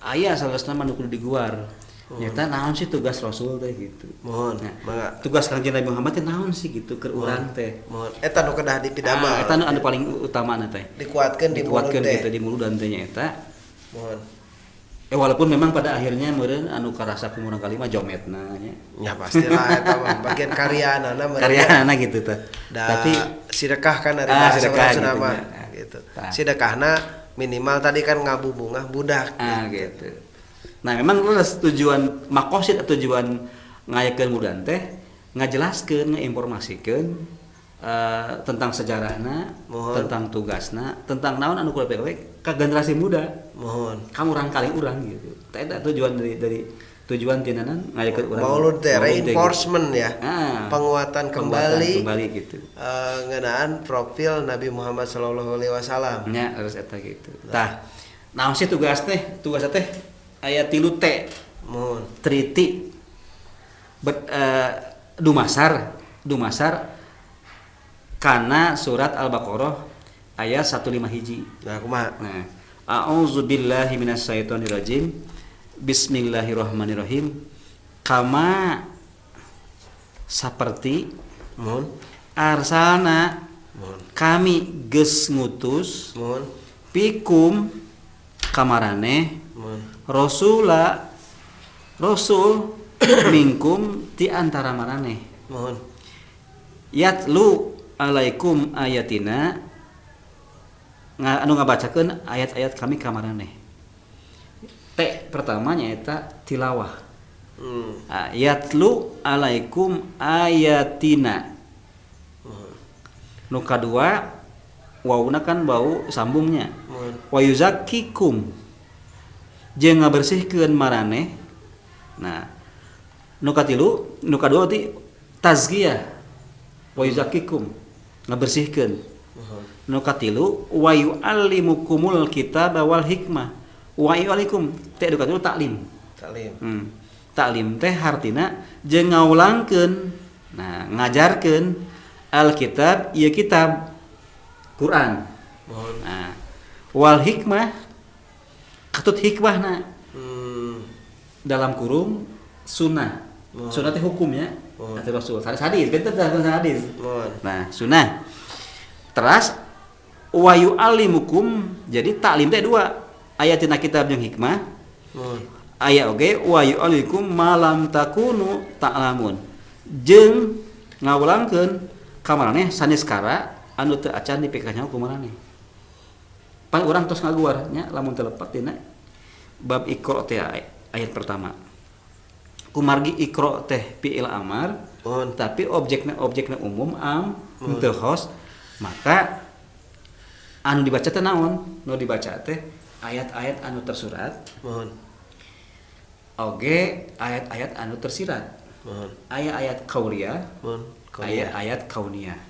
aya salah nu kudu diguar. Nyata naon sih tugas Rasul teh gitu. Mohon. Nah, tugas Kanjeng Nabi Muhammad teh naon sih gitu keur urang teh. Mohon. Eta nu kedah dipidamel. Eta nu anu paling utamana teh. Dikuatkeun di mulut teh. Gitu di muludan teh nya eta. Mohon. Walaupun memang pada akhirnya meureun anu karasa ku murang kali mah jometna nya. Ya pastilah eta mah bagian karyaanana meureun. Karyaanana gitu teh. Tapi sedekah kan ari bahasa sedekah Sunda gitu mah nya. gitu. Sedekahna minimal tadi kan ngabubungah budak gitu. Nah, memang terus tujuan makosid atau tujuan ngayakeun muludan teh ngajelaskeun, ngainformasikeun tentang sejarahna, Mohon. tentang tugasna, tentang naon anu kudu PKW ka generasi muda. Mohon. Kamu urang kali urang gitu. Tah eta tujuan dari tujuan tinanan ngayakeun urang. Maulud teh Maulud teh gitu. reinforcement ya. Penguatan kembali, kembali gitu. Ngeunaan profil Nabi Muhammad sallallahu alaihi wasallam. Nya harus eta gitu. Tah, naon sih tugas teh? Tugas teh aya 3 T. Mohon. Triti dumasar kana surat Al-Baqarah ayat 151. Nah, kumaha? Nah, a'udzubillahi minasyaitonirrajim. Bismillahirrahmanirrahim. Kama saperti mohon arsalna mohon kami geus ngutus mohon pikum kamaraneh mohon rasula rasul minkum ti antara maraneh mohon yatlu alaikum ayatina anu ngabacakeun ayat-ayat kami ka maraneh. T pertama nyaeta tilawah. Yatlu alaikum ayatina. Nu kadua wauna kan bau sambungnya. Wa yuzakkikum jeung ngabersihkeun maraneh. Nah, nu katilu, nu kadua ti tazkiyah. Wa yuzakkikum ngabersihkeun. Nu katilu wa yu'allimukumul kitaba wal hikmah. Wa yu'allikum teh nu katilu taklim. Taklim. Taklim teh hartina jeung ngawulangkeun, nah ngajarkeun alkitab ieu kitab Quran. Nah, wal hikmah katut hikmahna. Dalam kurung sunnah. Sunnah teh hukumnya atau Rasul. Hadis, benten hadis. Nah, sunnah. Teras wa yu'allimukum, jadi taklim teh dua. Ayatina kitab jeung hikmah. Aya oge wa yu'allimukum ma lam takunu ta'lamun. Jeung ngawulangkeun ka maraneh sanes kara anu teu acan dipikahnya ku maraneh. Pan urang tos ngaguar nya lamun teu lepat dina bab Iqra teh ayat pertama. Kumargi Iqra teh fi'il amar, tapi objekna umum am henteu khos, maka anu dibaca teh naon? Nu dibaca teh ayat-ayat anu tersurat. Oge ayat-ayat anu tersirat. Ayat-ayat qauliyah, ayat-ayat kauniyah.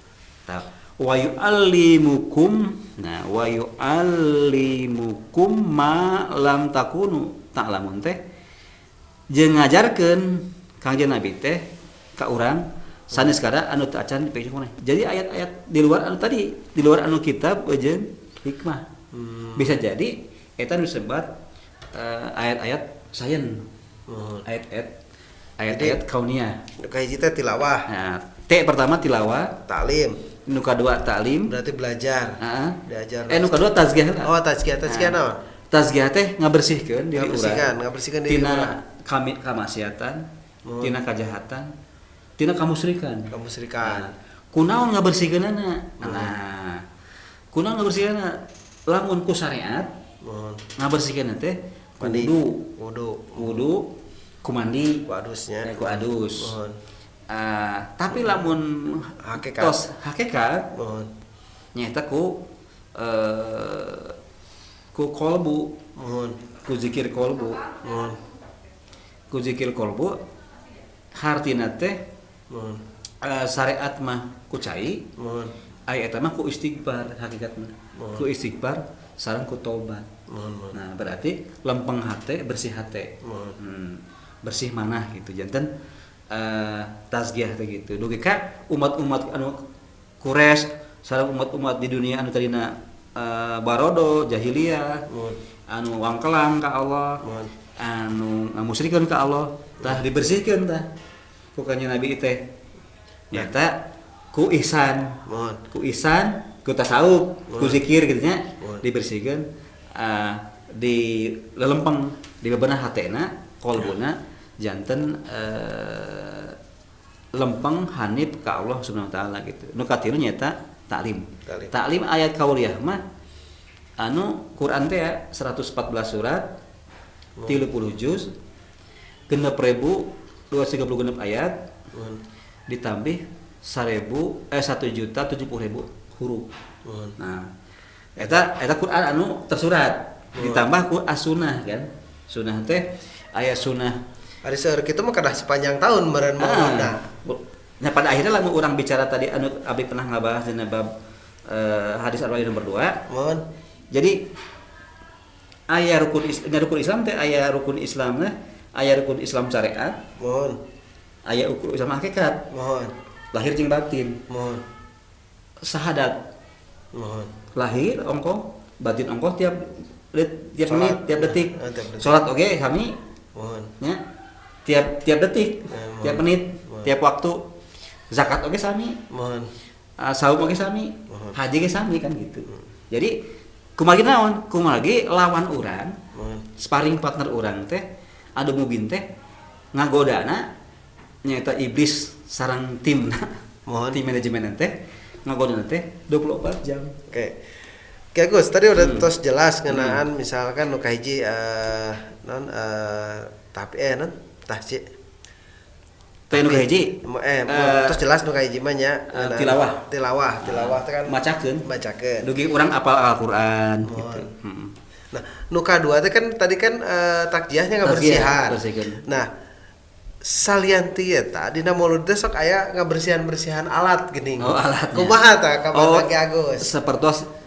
Tah wa yu'allimukum, nah wa yu'allimukum ma lam takunu ta'lamun teh jeung ngajarkeun Kangjeng Nabi teh ka urang sanes kada anu teu acan dipikir maneh. Jadi ayat-ayat di luar anu tadi, di luar anu kitab jeung hikmah. Bisa jadi eta nu disebat ayat-ayat sains. Ayat-ayat kauniyah. Nu kahiji teh tilawah. Nah, T pertama tilawah, taklim. Nu kadua taklim, berarti belajar. Heeh. Diajar. Nu kadua tazkiyah. Oh, tazkiyah. Tazkiyah naon? Tazkiyah teh ngabersihkeun diri urang. Ngabersihkeun diri tina urang. Kami kamaksiatan, tina kajahatan, tina kamusrikan. Kamusrikan. Nah, kunaon ngabersihkeunana? Nah, kunaon ngabersihkeunana? Lamun ku syariat ngabersihkeunna teh mandi, wudu, Ku mandi, Ku adusnya. Ku adus. Mohon. Tapi lamun Hakikat. Tos hakikat Mohon. nyaeta ku ku kolbu. Mohon. Ku zikir kolbu. Mohon. Ku zikir kolbu hartina teh Mohon. Syariat mah ku cai. Mohon. Aya eta mah ku istighfar hakikatna. Mohon. Ku istighfar sareng ku tobat. Mohon, mohon. Nah, berarti lempeng hate, bersih hate. Mohon. Bersih manah gitu. Janten tazkiyah teh gitu. Dugi ka umat-umat anu Quraisy sareng umat-umat di dunia anu tadina barodo jahiliyah, Mohon. anu wangkelang ka Allah, Mohon. anu ngamusyrikeun ka Allah, tah dibersihkeun tah ku kanjeng Nabi teh. Nyata ku ihsan. Mohon. Ku ihsan, ku tasawuf, ku Mohon. zikir gitu nya, Mohon. dibersihkeun di lelempeng, di bebenah hatena, kolbuna janten lempeng hanif ka Allah Subhanahu wa taala gitu. Nu katilu nyaeta taklim. Taklim. Taklim ayat kauliyah mah anu Quran teh ya 114 surat, 30 juz, 6.236 ayat, Mohon. ditambah 1.070.000 huruf. Mohon. Nah, eta Quran anu tersurat ditambah ku as-sunnah kan. Sunnah teh aya sunnah. Ari seueur kitu mah kedah sepanjang tahun meureun mauludna. Nah, pada akhirnya lamun urang bicara tadi anu abdi pernah ngabahas dina bab hadis Arba'in nomor 2. Mohon. Jadi aya rukun rukun Islam teh aya rukun Islamna, aya rukun Islam syariat, Mohon. aya rukun Islam hakikat. Mohon. Lahir jeung batin. Mohon. Sahadat. Mohon. Lahir ongkoh, batin ongkoh tiap tiap Salat. menit, tiap detik. Tiap detik. Salat oge kami Mohon. nya tiap tiap detik, Mohon. tiap menit, Mohon. tiap waktu. Zakat oge sami. Mohon. Saum oge sami, Mohon. haji ge sami kan gitu. Jadi kumargi naon? Kumargi lawan urang, Mohon. sparring partner urang teh adu mubin teh ngagodana nyaeta iblis sareng timna. Mohon. Tim manajemen teh ngagodana teh 24 jam. Oke. Oke Gus, tadi udah tos jelas ngeunaan misalkan nu kahiji non tapi non tah ci. Teh nu kahiji? Tos jelas nu kahiji mah nya ngeunaan tilawah. Tilawah, tilawah teh kan Macakeun. Macakeun. Dugi urang apal Al-Qur'an gitu. Nah, nu kadua teh kan tadi kan takjiahnya ngabersihan. Takjiah, Nah, salian ti eta dina maulud teh sok aya ngabersihan-bersihan alat geuning. Oh, alatnya. Kumaha tah kabar Ki Agus? Sepertos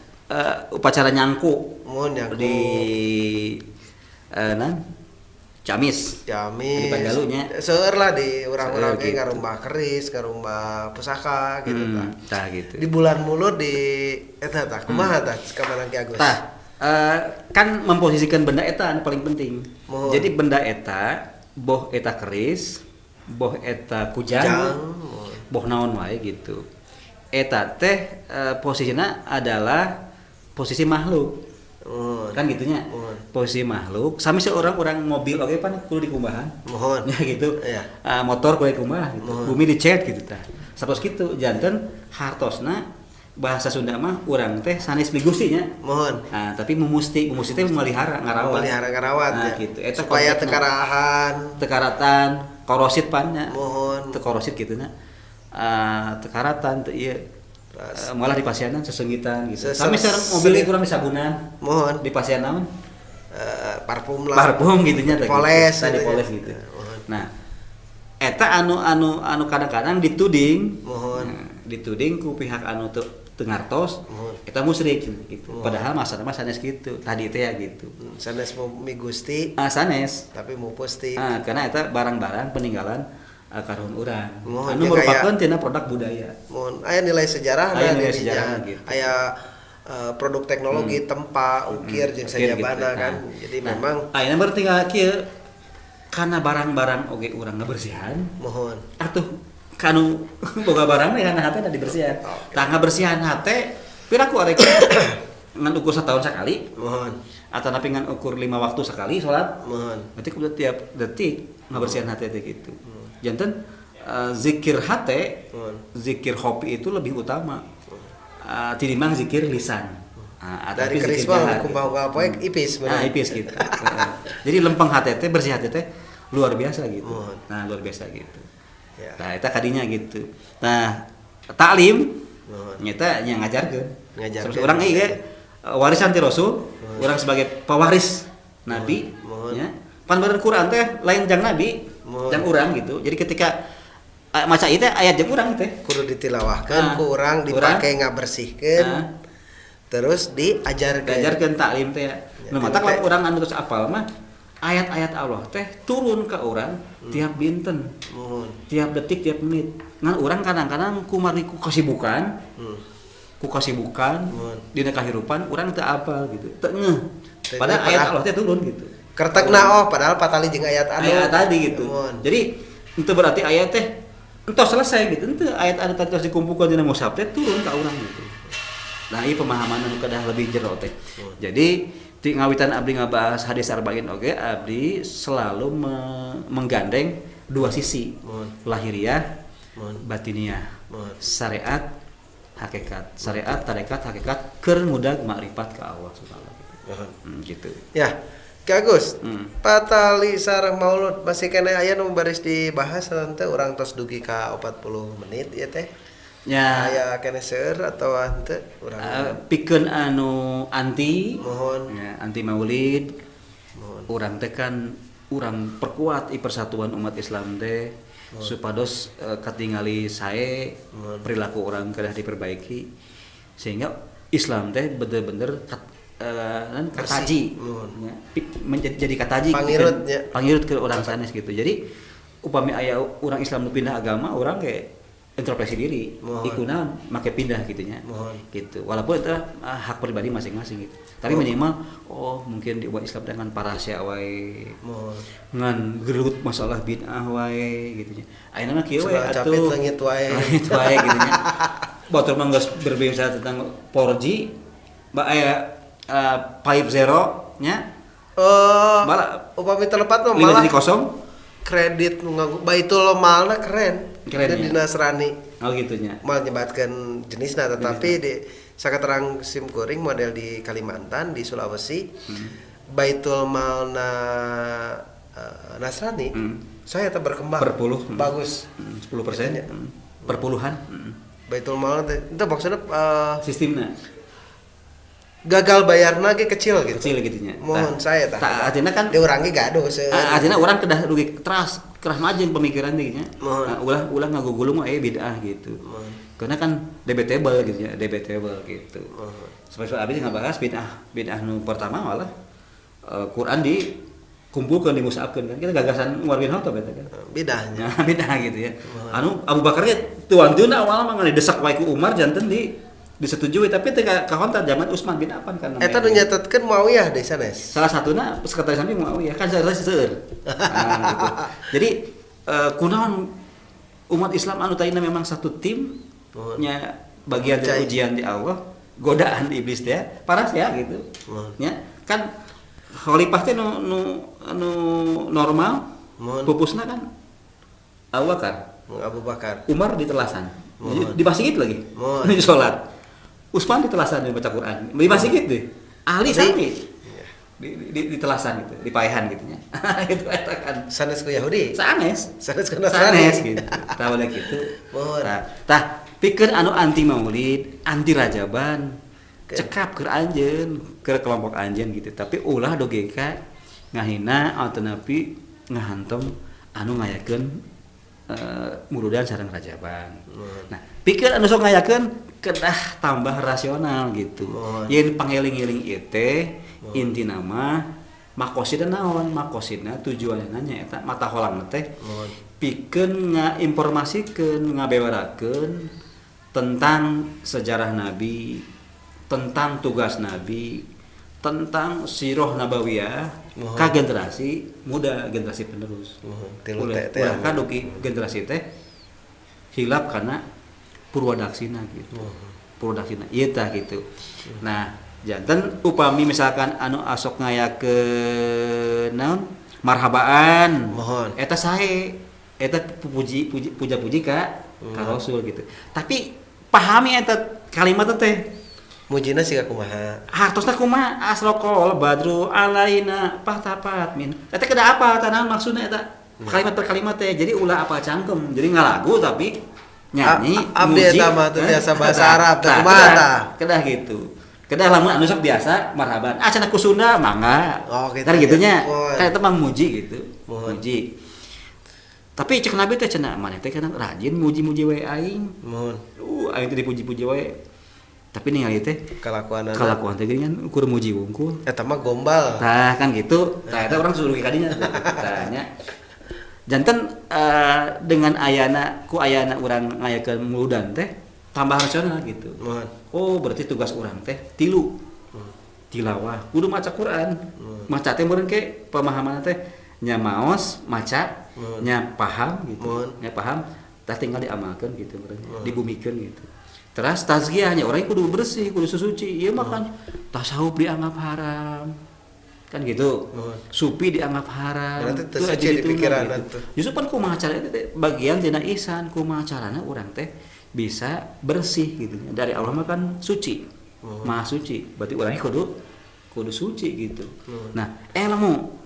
upacara nyangku. Mun nyangku. Di nan Ciamis. Ciamis. Di Panjalunya. Seueur lah di urang-urang Seueur ge gitu. ngarumbah keris, ngarumbah pusaka gitu tah. Tah gitu. Di bulan Mulud di eta tah kumaha tah kamarana Ki Agus? Tah, kan memposisikan benda eta anu paling penting. Mohon. Jadi benda eta boh eta keris, boh eta kujang, Kujang, mohon. boh naon wae gitu. Eta teh posisinya adalah posisi makhluk. Mohon. Kan gitunya. Mohon. Posisi makhluk sami seorang orang mobil oge pan kudu dikumbahan. Mohon. Ya gitu. Iya. Motor kudu dikumbah gitu. Mohon. Bumi dicet gitu tah. Satos kitu janten hartosna bahasa Sunda mah urang teh sanes beli Gusti nya. Mohon. Nah, tapi mumusti teh memelihara ngarawat. Memelihara ngarawat Nah, ya. gitu. Eta supaya konteksna. tekarahan. Tekaratan, korosit pan nya. Mohon. Teu korosit gitu nya. Tekaratan teu ieu. Ras. Malah di pasianan sesenggitan gitu. Seseng- Sami sareng mobil ge kurang disabunan. Mohon. Di pasian naon? Parfum lah. Parfum gitu nya teh gitu. Dipoles Tah, gitu nya. dipoles gitu. Mohon. Nah, eta anu anu anu kadang-kadang dituding. Mohon. Nah, dituding ku pihak anu teu ngartos. Mohon. Eta musyrik gitu. Mohon. Padahal masana mah sanes gitu. Tadi teh ya gitu. Sanes mau mi Gusti Ah, sanes. tapi mau pusti. Ah, karena eta barang-barang peninggalan karuhun urang. Mohon, Anu ya, merupakan tina produk budaya. Mohon aya nilai sejarah Aya nilai sejarah gitu. Aya produk teknologi tempa, ukir jeung Ukir gitu. sajabana kan. Nah. Jadi Nah, memang ayeuna berarti tinggal kieu karena barang-barang oge urang ngabersihan mohon. atuh kanu boga barang teh kana hate da dibersihan. Oke. Tah ngabersihan hate piraku arek ngan ukur setahun sekali Mohon. atau napi ngan ukur 5 waktu sekali salat. Mohon. Berarti kudu tiap detik ngabersihan hate teh gitu. Janten zikir hate, Mohon. zikir hobi itu lebih utama. Tinimbang zikir lisan. Dari tapi keris zikir mah jahar kumaha gitu. poe ipis Nah, bener. ipis gitu. Jadi lempeng hate teh, bersih hate teh Luar biasa gitu. Mohon. Nah, luar biasa gitu. Ya. Nah, eta kadinya gitu. Nah, taklim Mohon. nyata nya ngajarkeun. Ngajarkeun. Terus urang ieu warisan ti Rasul, urang sebagai pewaris Nabi, Mohon. nya. Pan beureun Quran teh lain jang Nabi, Mohon. jang urang gitu. Jadi ketika maca ieu teh ayat jeung urang teh. Kudu ditilawahkeun Ah, ku urang dipake ngabersihkeun. Ah. Terus diajarkeun. Diajarkeun taklim teh ya. Ya, Nu matak teh. lamun urang anu terus apal mah ayat-ayat Allah teh turun ke urang tiap dinten, Mohon. tiap detik, tiap menit. Ngan urang kadang-kadang kumargi ku kasibukan, ku kasibukan Mohon. dina kahirupan urang teu apal gitu. Teu ngeuh. Teu Padahal ngeuh, ayat padahal. Allah teh turun gitu. Kertekna oh padahal patali jeung ayat anu. Ayat tadi gitu. Mohon. Jadi itu berarti ayat teh entos selesai gitu. Ente ayat anu tadi terus dikumpulkan dina mushaf teh turun ka urang gitu. Nah, ieu pemahaman anu kedah lebih jero teh. Jadi ti ngawitan abdi ngabahas hadis arba'in oge abdi selalu menggandeng dua sisi. Mohon. Lahiriah, Mohon. batiniah. Mohon. Syariat, hakikat. Syariat, tarekat, hakikat keur ngudag makrifat ka Allah subhanahu wa taala. Mohon. Gitu. Ya, Ki Agus, Hmm. patali sareng maulud masih kene aya nu baris dibahas teh urang tos dugi ka 40 menit ieu teh. Ya. Aya kene seueur atawa henteu urang. Pikeun anu anti Mohon. ya, anti maulid. Mohon. Urang teh kan urang perkuat i persatuan umat Islam teh supados katingali sae Mohon. perilaku orang kedah diperbaiki sehingga Islam teh bener-bener kataji. Mohon. Ya, menjadi jadi kataji Pangirut, gitu. ya. Pangirut ke orang sanes gitu. Jadi upami aya orang Islam nu pindah agama orang kayak introspeksi diri. Mohon. Ikuna make pindah gitu nya. Mohon. Gitu. Walaupun itu hak pribadi masing-masing gitu. Tapi minimal oh mungkin di umat Islam dengan parasya wae. Mohon. Ngan gelut masalah bid'ah wae gitu nya. Ayeuna mah kieu wae Segala atuh. capit leungit wae. Leungit wae gitu nya. Batur mah geus berbicara tentang 4G, ba aya 5.0 nya. Oh, Malah upami telepat mah lima malah jadi kosong. kredit nu nganggo Baitul Malna keren. Keren, Di ya. Nasrani. Oh gitu nya. Mal nyebatkeun jenisna tetapi di sakaterang sim kuring model di Kalimantan, di Sulawesi. Baitul Malna Nasrani. Saya tetap berkembang. Per puluh. Bagus. 10%. Gitu nya. Perpuluhan. Baitul Malna teh itu maksudnya Sistemna gagal bayarna ge kecil gitu. kecil gitu nya. Mohon saya tah. Tah artinya kan Di urang ge gaduh seueur. Artinya orang kedah rugi keras keras majeng pemikiran teh nya. Mohon. Nah, ulah ulah ngagugulung mah aya bid'ah gitu. Mohon. Karena kan debatable gitu ya, debatable gitu. Mohon. Seperti abis ngabahas bid'ah bid'ah nu pertama malah Quran dikumpulkan dimusabkeun kan. Kita gagasan Umar bin Khattab eta kan. Bidahnya. Nah, bid'ah gitu ya. Anu Abu Bakar ge tuan-tuan awalna mah ngan didesak wae ku Umar janten di disetujui tapi teu kahontar zaman Utsman bin Affan kan Eta nu nyatetkeun Muawiyah deh sanes. Salah satunya sekretaris Nabi Muawiyah kan saya seueur. Nah, gitu. Jadi kunaon umat Islam anu tadina memang satu tim Mohon. nya bagian dari Percaya. ujian di Allah, godaan iblis teh paras ya gitu. Mohon. Nya kan khalifah teh nu nu nu normal Mohon. pupusna kan Abu Bakar, Abu Bakar. Umar di telasan. Mohon. Di masjid lagi. Mohon. Di sholat. Utsman di telasan dibaca Quran. Di masjid deh. Ahli Di- sami. Di telasan gitu, di paehan gitu nya. Itu eta kan. Sanes ku Yahudi. Sanes. Sanes ku Nasrani. Sanes gitu. Tah boleh gitu. Mohon. Tah, tah pikeun anu anti maulid, anti rajaban, Ke- cekap keur anjeun, keur kelompok anjeun gitu. Tapi ulah dogeka ngahina atanapi ngahantom anu ngayakeun muludan sareng rajaban. Mohon. Nah, pikir anu sok ngayakeun kedah tambah rasional gitu. Mohon. Yen pangeling-eling ieu teh intina mah makosidna naon? Makosidna tujuanna nya eta mata holangna teh Mohon. pikeun ngainformasikeun, ngabewarakeun tentang sejarah Nabi, tentang tugas Nabi, tentang siroh nabawiyah Mohon. ka generasi muda, generasi penerus. Mohon. Tilu Ulah teh teh. ulah ka dugi generasi teh hilap karena purwadaksina gitu. Mohon. Purwadaksina ieu tah gitu. Nah, janten upami misalkan anu asok ngayakeun naon marhabaan. Mohon. Eta sae. Eta puji puji puja-puji ka ka Rasul gitu. Tapi pahami eta kalimat teh Mujina siga kumaha? hartosna kumaha asraqal badru alaina pahtapat min. Eta kedah apa tah naon maksudna eta? Kalimat per kalimat teh jadi ulah apa cangkem. Jadi ngalagu tapi nyanyi abdi muji. Eta mah teu biasa bahasa Arab teh Tah, kumaha tah? Kedah gitu. Kedah lamun anu sok biasa marhaban. Ah cenah ku Sunda mangga. Oh, gitu. Kan gitunya. Mohon. Kan eta mah muji gitu. Mohon. Muji. Tapi cek Nabi teh cenah maneh teh kan rajin muji-muji we aing. Mohon. Aing teh dipuji-puji wae. Tapi ningali teh Kalakuanana. kalakuan teh geuningan ukur muji wungkul. Eta mah gombal. Tah kan gitu. Tah eta urang suruh ka dinya. Tanya. Janten dengan ayana ku ayana urang ngayakeun muludan teh tambah rasional gitu. Mohon. Oh, berarti tugas urang teh tilu. Tilawah, kudu maca Quran. Maca teh meureun ke pemahaman teh nya maos, maca, nya paham gitu. Mohon. Nya paham, tah tinggal diamalkeun gitu meureun, dibumikeun gitu. Terus tazkiyahnya orang kudu bersih, kudu suci. Ieu mah kan tasawuf dianggap haram. Kan gitu. Mohon. Supi dianggap haram. Berarti teu Itu suci aja di dituna pikiran gitu. tuh. Justru pan kumaha cara itu teh bagian tina ihsan, kumaha carana urang teh bisa bersih gitu. Dari Allah mah kan suci. Maha suci. Berarti orangnya kudu suci gitu. Nah, ilmu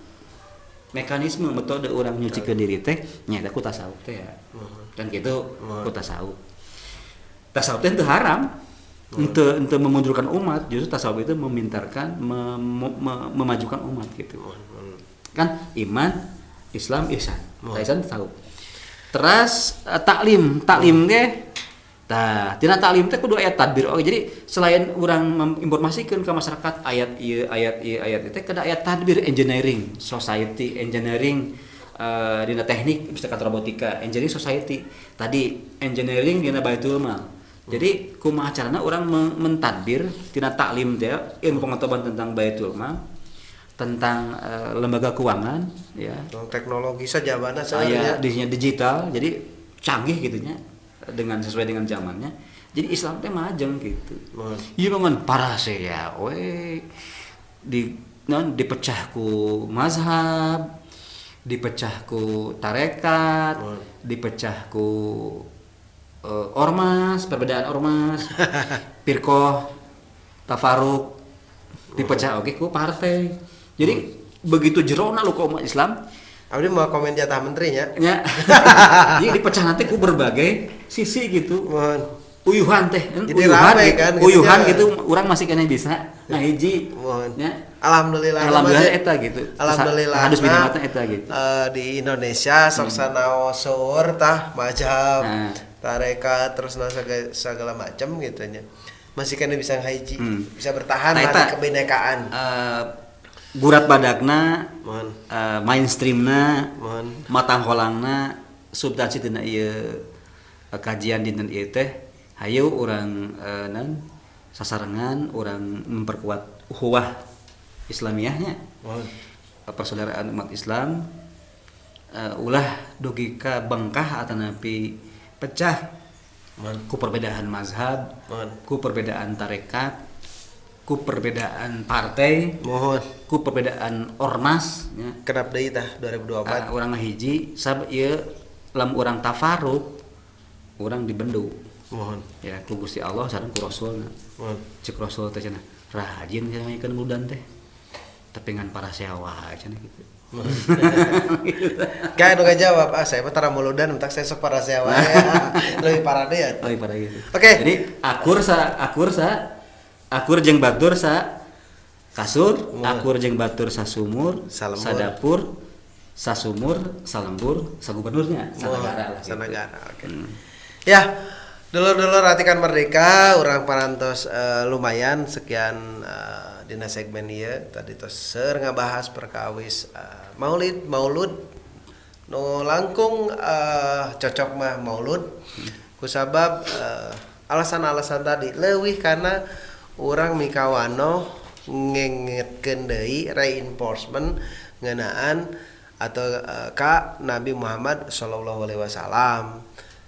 mekanisme metode orang nyucikeun diri teh nyaeta ku tasawuf teh ya. Kan gitu, ku tasawuf. Tasawuf teh teu haram. Henteu memundurkan umat, justru tasawuf itu memintarkan, memajukan umat gitu. Kan iman, Islam, ihsan. Ihsan tasawuf. Terus taklim, taklim teh tah tina taklim teh kudu aya tadbir oge. Jadi selain urang menginformasikeun ke masyarakat ayat ieu, ayat ieu, ayat ieu teh kada aya tadbir engineering, society engineering, dina teknik misalkan robotika, engineering society. Tadi engineering dina baitul mal. Jadi kumaha carana urang mentadbir tina taklim teh ilmu pengetahuan tentang baitul mal, tentang lembaga keuangan ya. Tentang teknologi sajabana Aya sebenarnya. dinya digital, jadi canggih gitu nya dengan sesuai dengan zamannya. Jadi Islam teh majeng gitu. Mohon. Ieu mah parasea we di non dipecah ku mazhab, dipecah ku tarekat, Mohon. dipecah ku ormas, perbedaan ormas, pirkoh, tafaruk, dipecah oge ku partai. Jadi begitu jerona lu ke umat Islam. Abdi mau komen jatah menterinya. Nya. Jadi dipecah nanti ku berbagai sisi gitu. Mohon. Uyuhan teh, Jadi uyuhan rame gitu. kan, gitu Uyuhan nya. gitu, urang masih kena bisa ngahiji. Mohon. Nya. Alhamdulillah. Alhamdulillah masih- eta gitu. Alhamdulillah. Harus Nah, minimalnya eta gitu. Di Indonesia sok sanaos seueur tah mazhab, Nah. tarekat terus nah segala macam gitu nya. Masih kena bisa ngahiji, bisa bertahan Nah, lah eta, di kebinekaan. Gurat badakna, Mohon. Mainstreamna, Mohon. matang holangna, substansi tina ieu kajian dinten ieu teh, hayu urang nan sasarengan urang memperkuat ukhuwah Islamiyahnya. Mohon. Persaudaraan umat Islam, ulah dugi ka bengkah atanapi pecah. Mohon. Ku perbedaan mazhab, Mohon. ku perbedaan tarekat, ku perbedaan partai, Mohon. ku perbedaan ormas nya. Kenapa deui tah 2024? Urang ngahiji sab ieu lamun urang tafaruk urang dibendu. Mohon. Ya ku Gusti Allah sareng ku Rasulna. Mohon. Cek Rasul teh cenah rajin cenah ngayakeun muludan teh. Tapi ngan parasea wae cenah gitu. Kayak nu ngajawab, ah saya mah tara muludan entak saya sok parasea wae. Lebih parah deui atuh. Lebih parah gitu. Oke. Jadi akur jeung batur sa kasur, Mohon. akur jeung batur sa sumur, Salembur. sa dapur, sa sumur, salembur, sa gubernurnya, sa Mohon. negara lah gitu. Sanagara, oke. Ya, dulur-dulur Atikan Merdeka, urang parantos lumayan sekian dina segmen ieu tadi tos seur ngabahas perkawis Maulid, Maulud nu langkung cocok mah Maulud. Kusabab alasan-alasan tadi leuwih karena urang mikawano ngengetkeun deui reinforcement ngeunaan atau ka Nabi Muhammad sallallahu alaihi wasallam.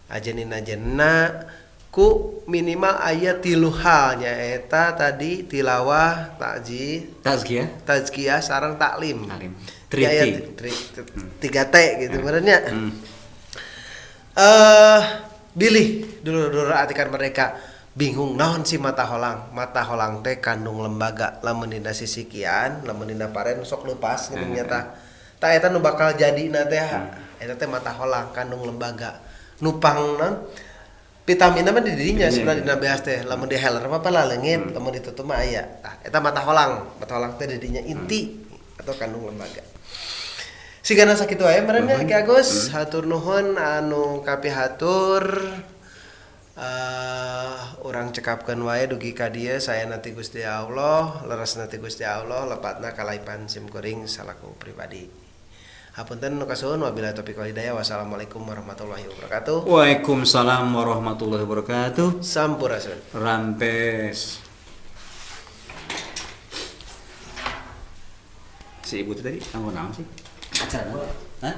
Ajenin-ajenna ku minimal aya 3 hal nyaeta tadi tilawah, Tazkiyah, tazkiyah sareng taklim. Taklim. Jadi aya Tri T. 3 T gitu benernya. Bilih dulur-dulur Atikan Merdeka bingung naon sih mata holang. Mata holang teh kandung lembaga lamun dina sisikian, lamun dina paren sok leupas geuning nya tah. Tah eta nu bakal jadi na teh Eta teh mata holang kandung lembaga. Nupang naon? Vitaminna mah di dinya sebenarnya dina beas teh. Lamun di heler mah leungit, lamun ditutup mah aya. Tah, eta mata holang teh di dinya inti atau kandung lembaga. Sigana sakitu wae meureun nya, Ki Agus. Hatur nuhun anu kapihatur. Urang cekapkeun wae dugi ka dieu, saya nanti Gusti Allah, leres nanti Gusti Allah, lepatna kalaipan sim kuring salaku pribadi. Hapunten nu kasuhun, wabillahi taufiq wal hidayah, wassalamualaikum warahmatullahi wabarakatuh. Waalaikumsalam warahmatullahi wabarakatuh. Sampurasun. Rampes. Si ibu itu tadi kanggo naon sih? Acara naon? Hah?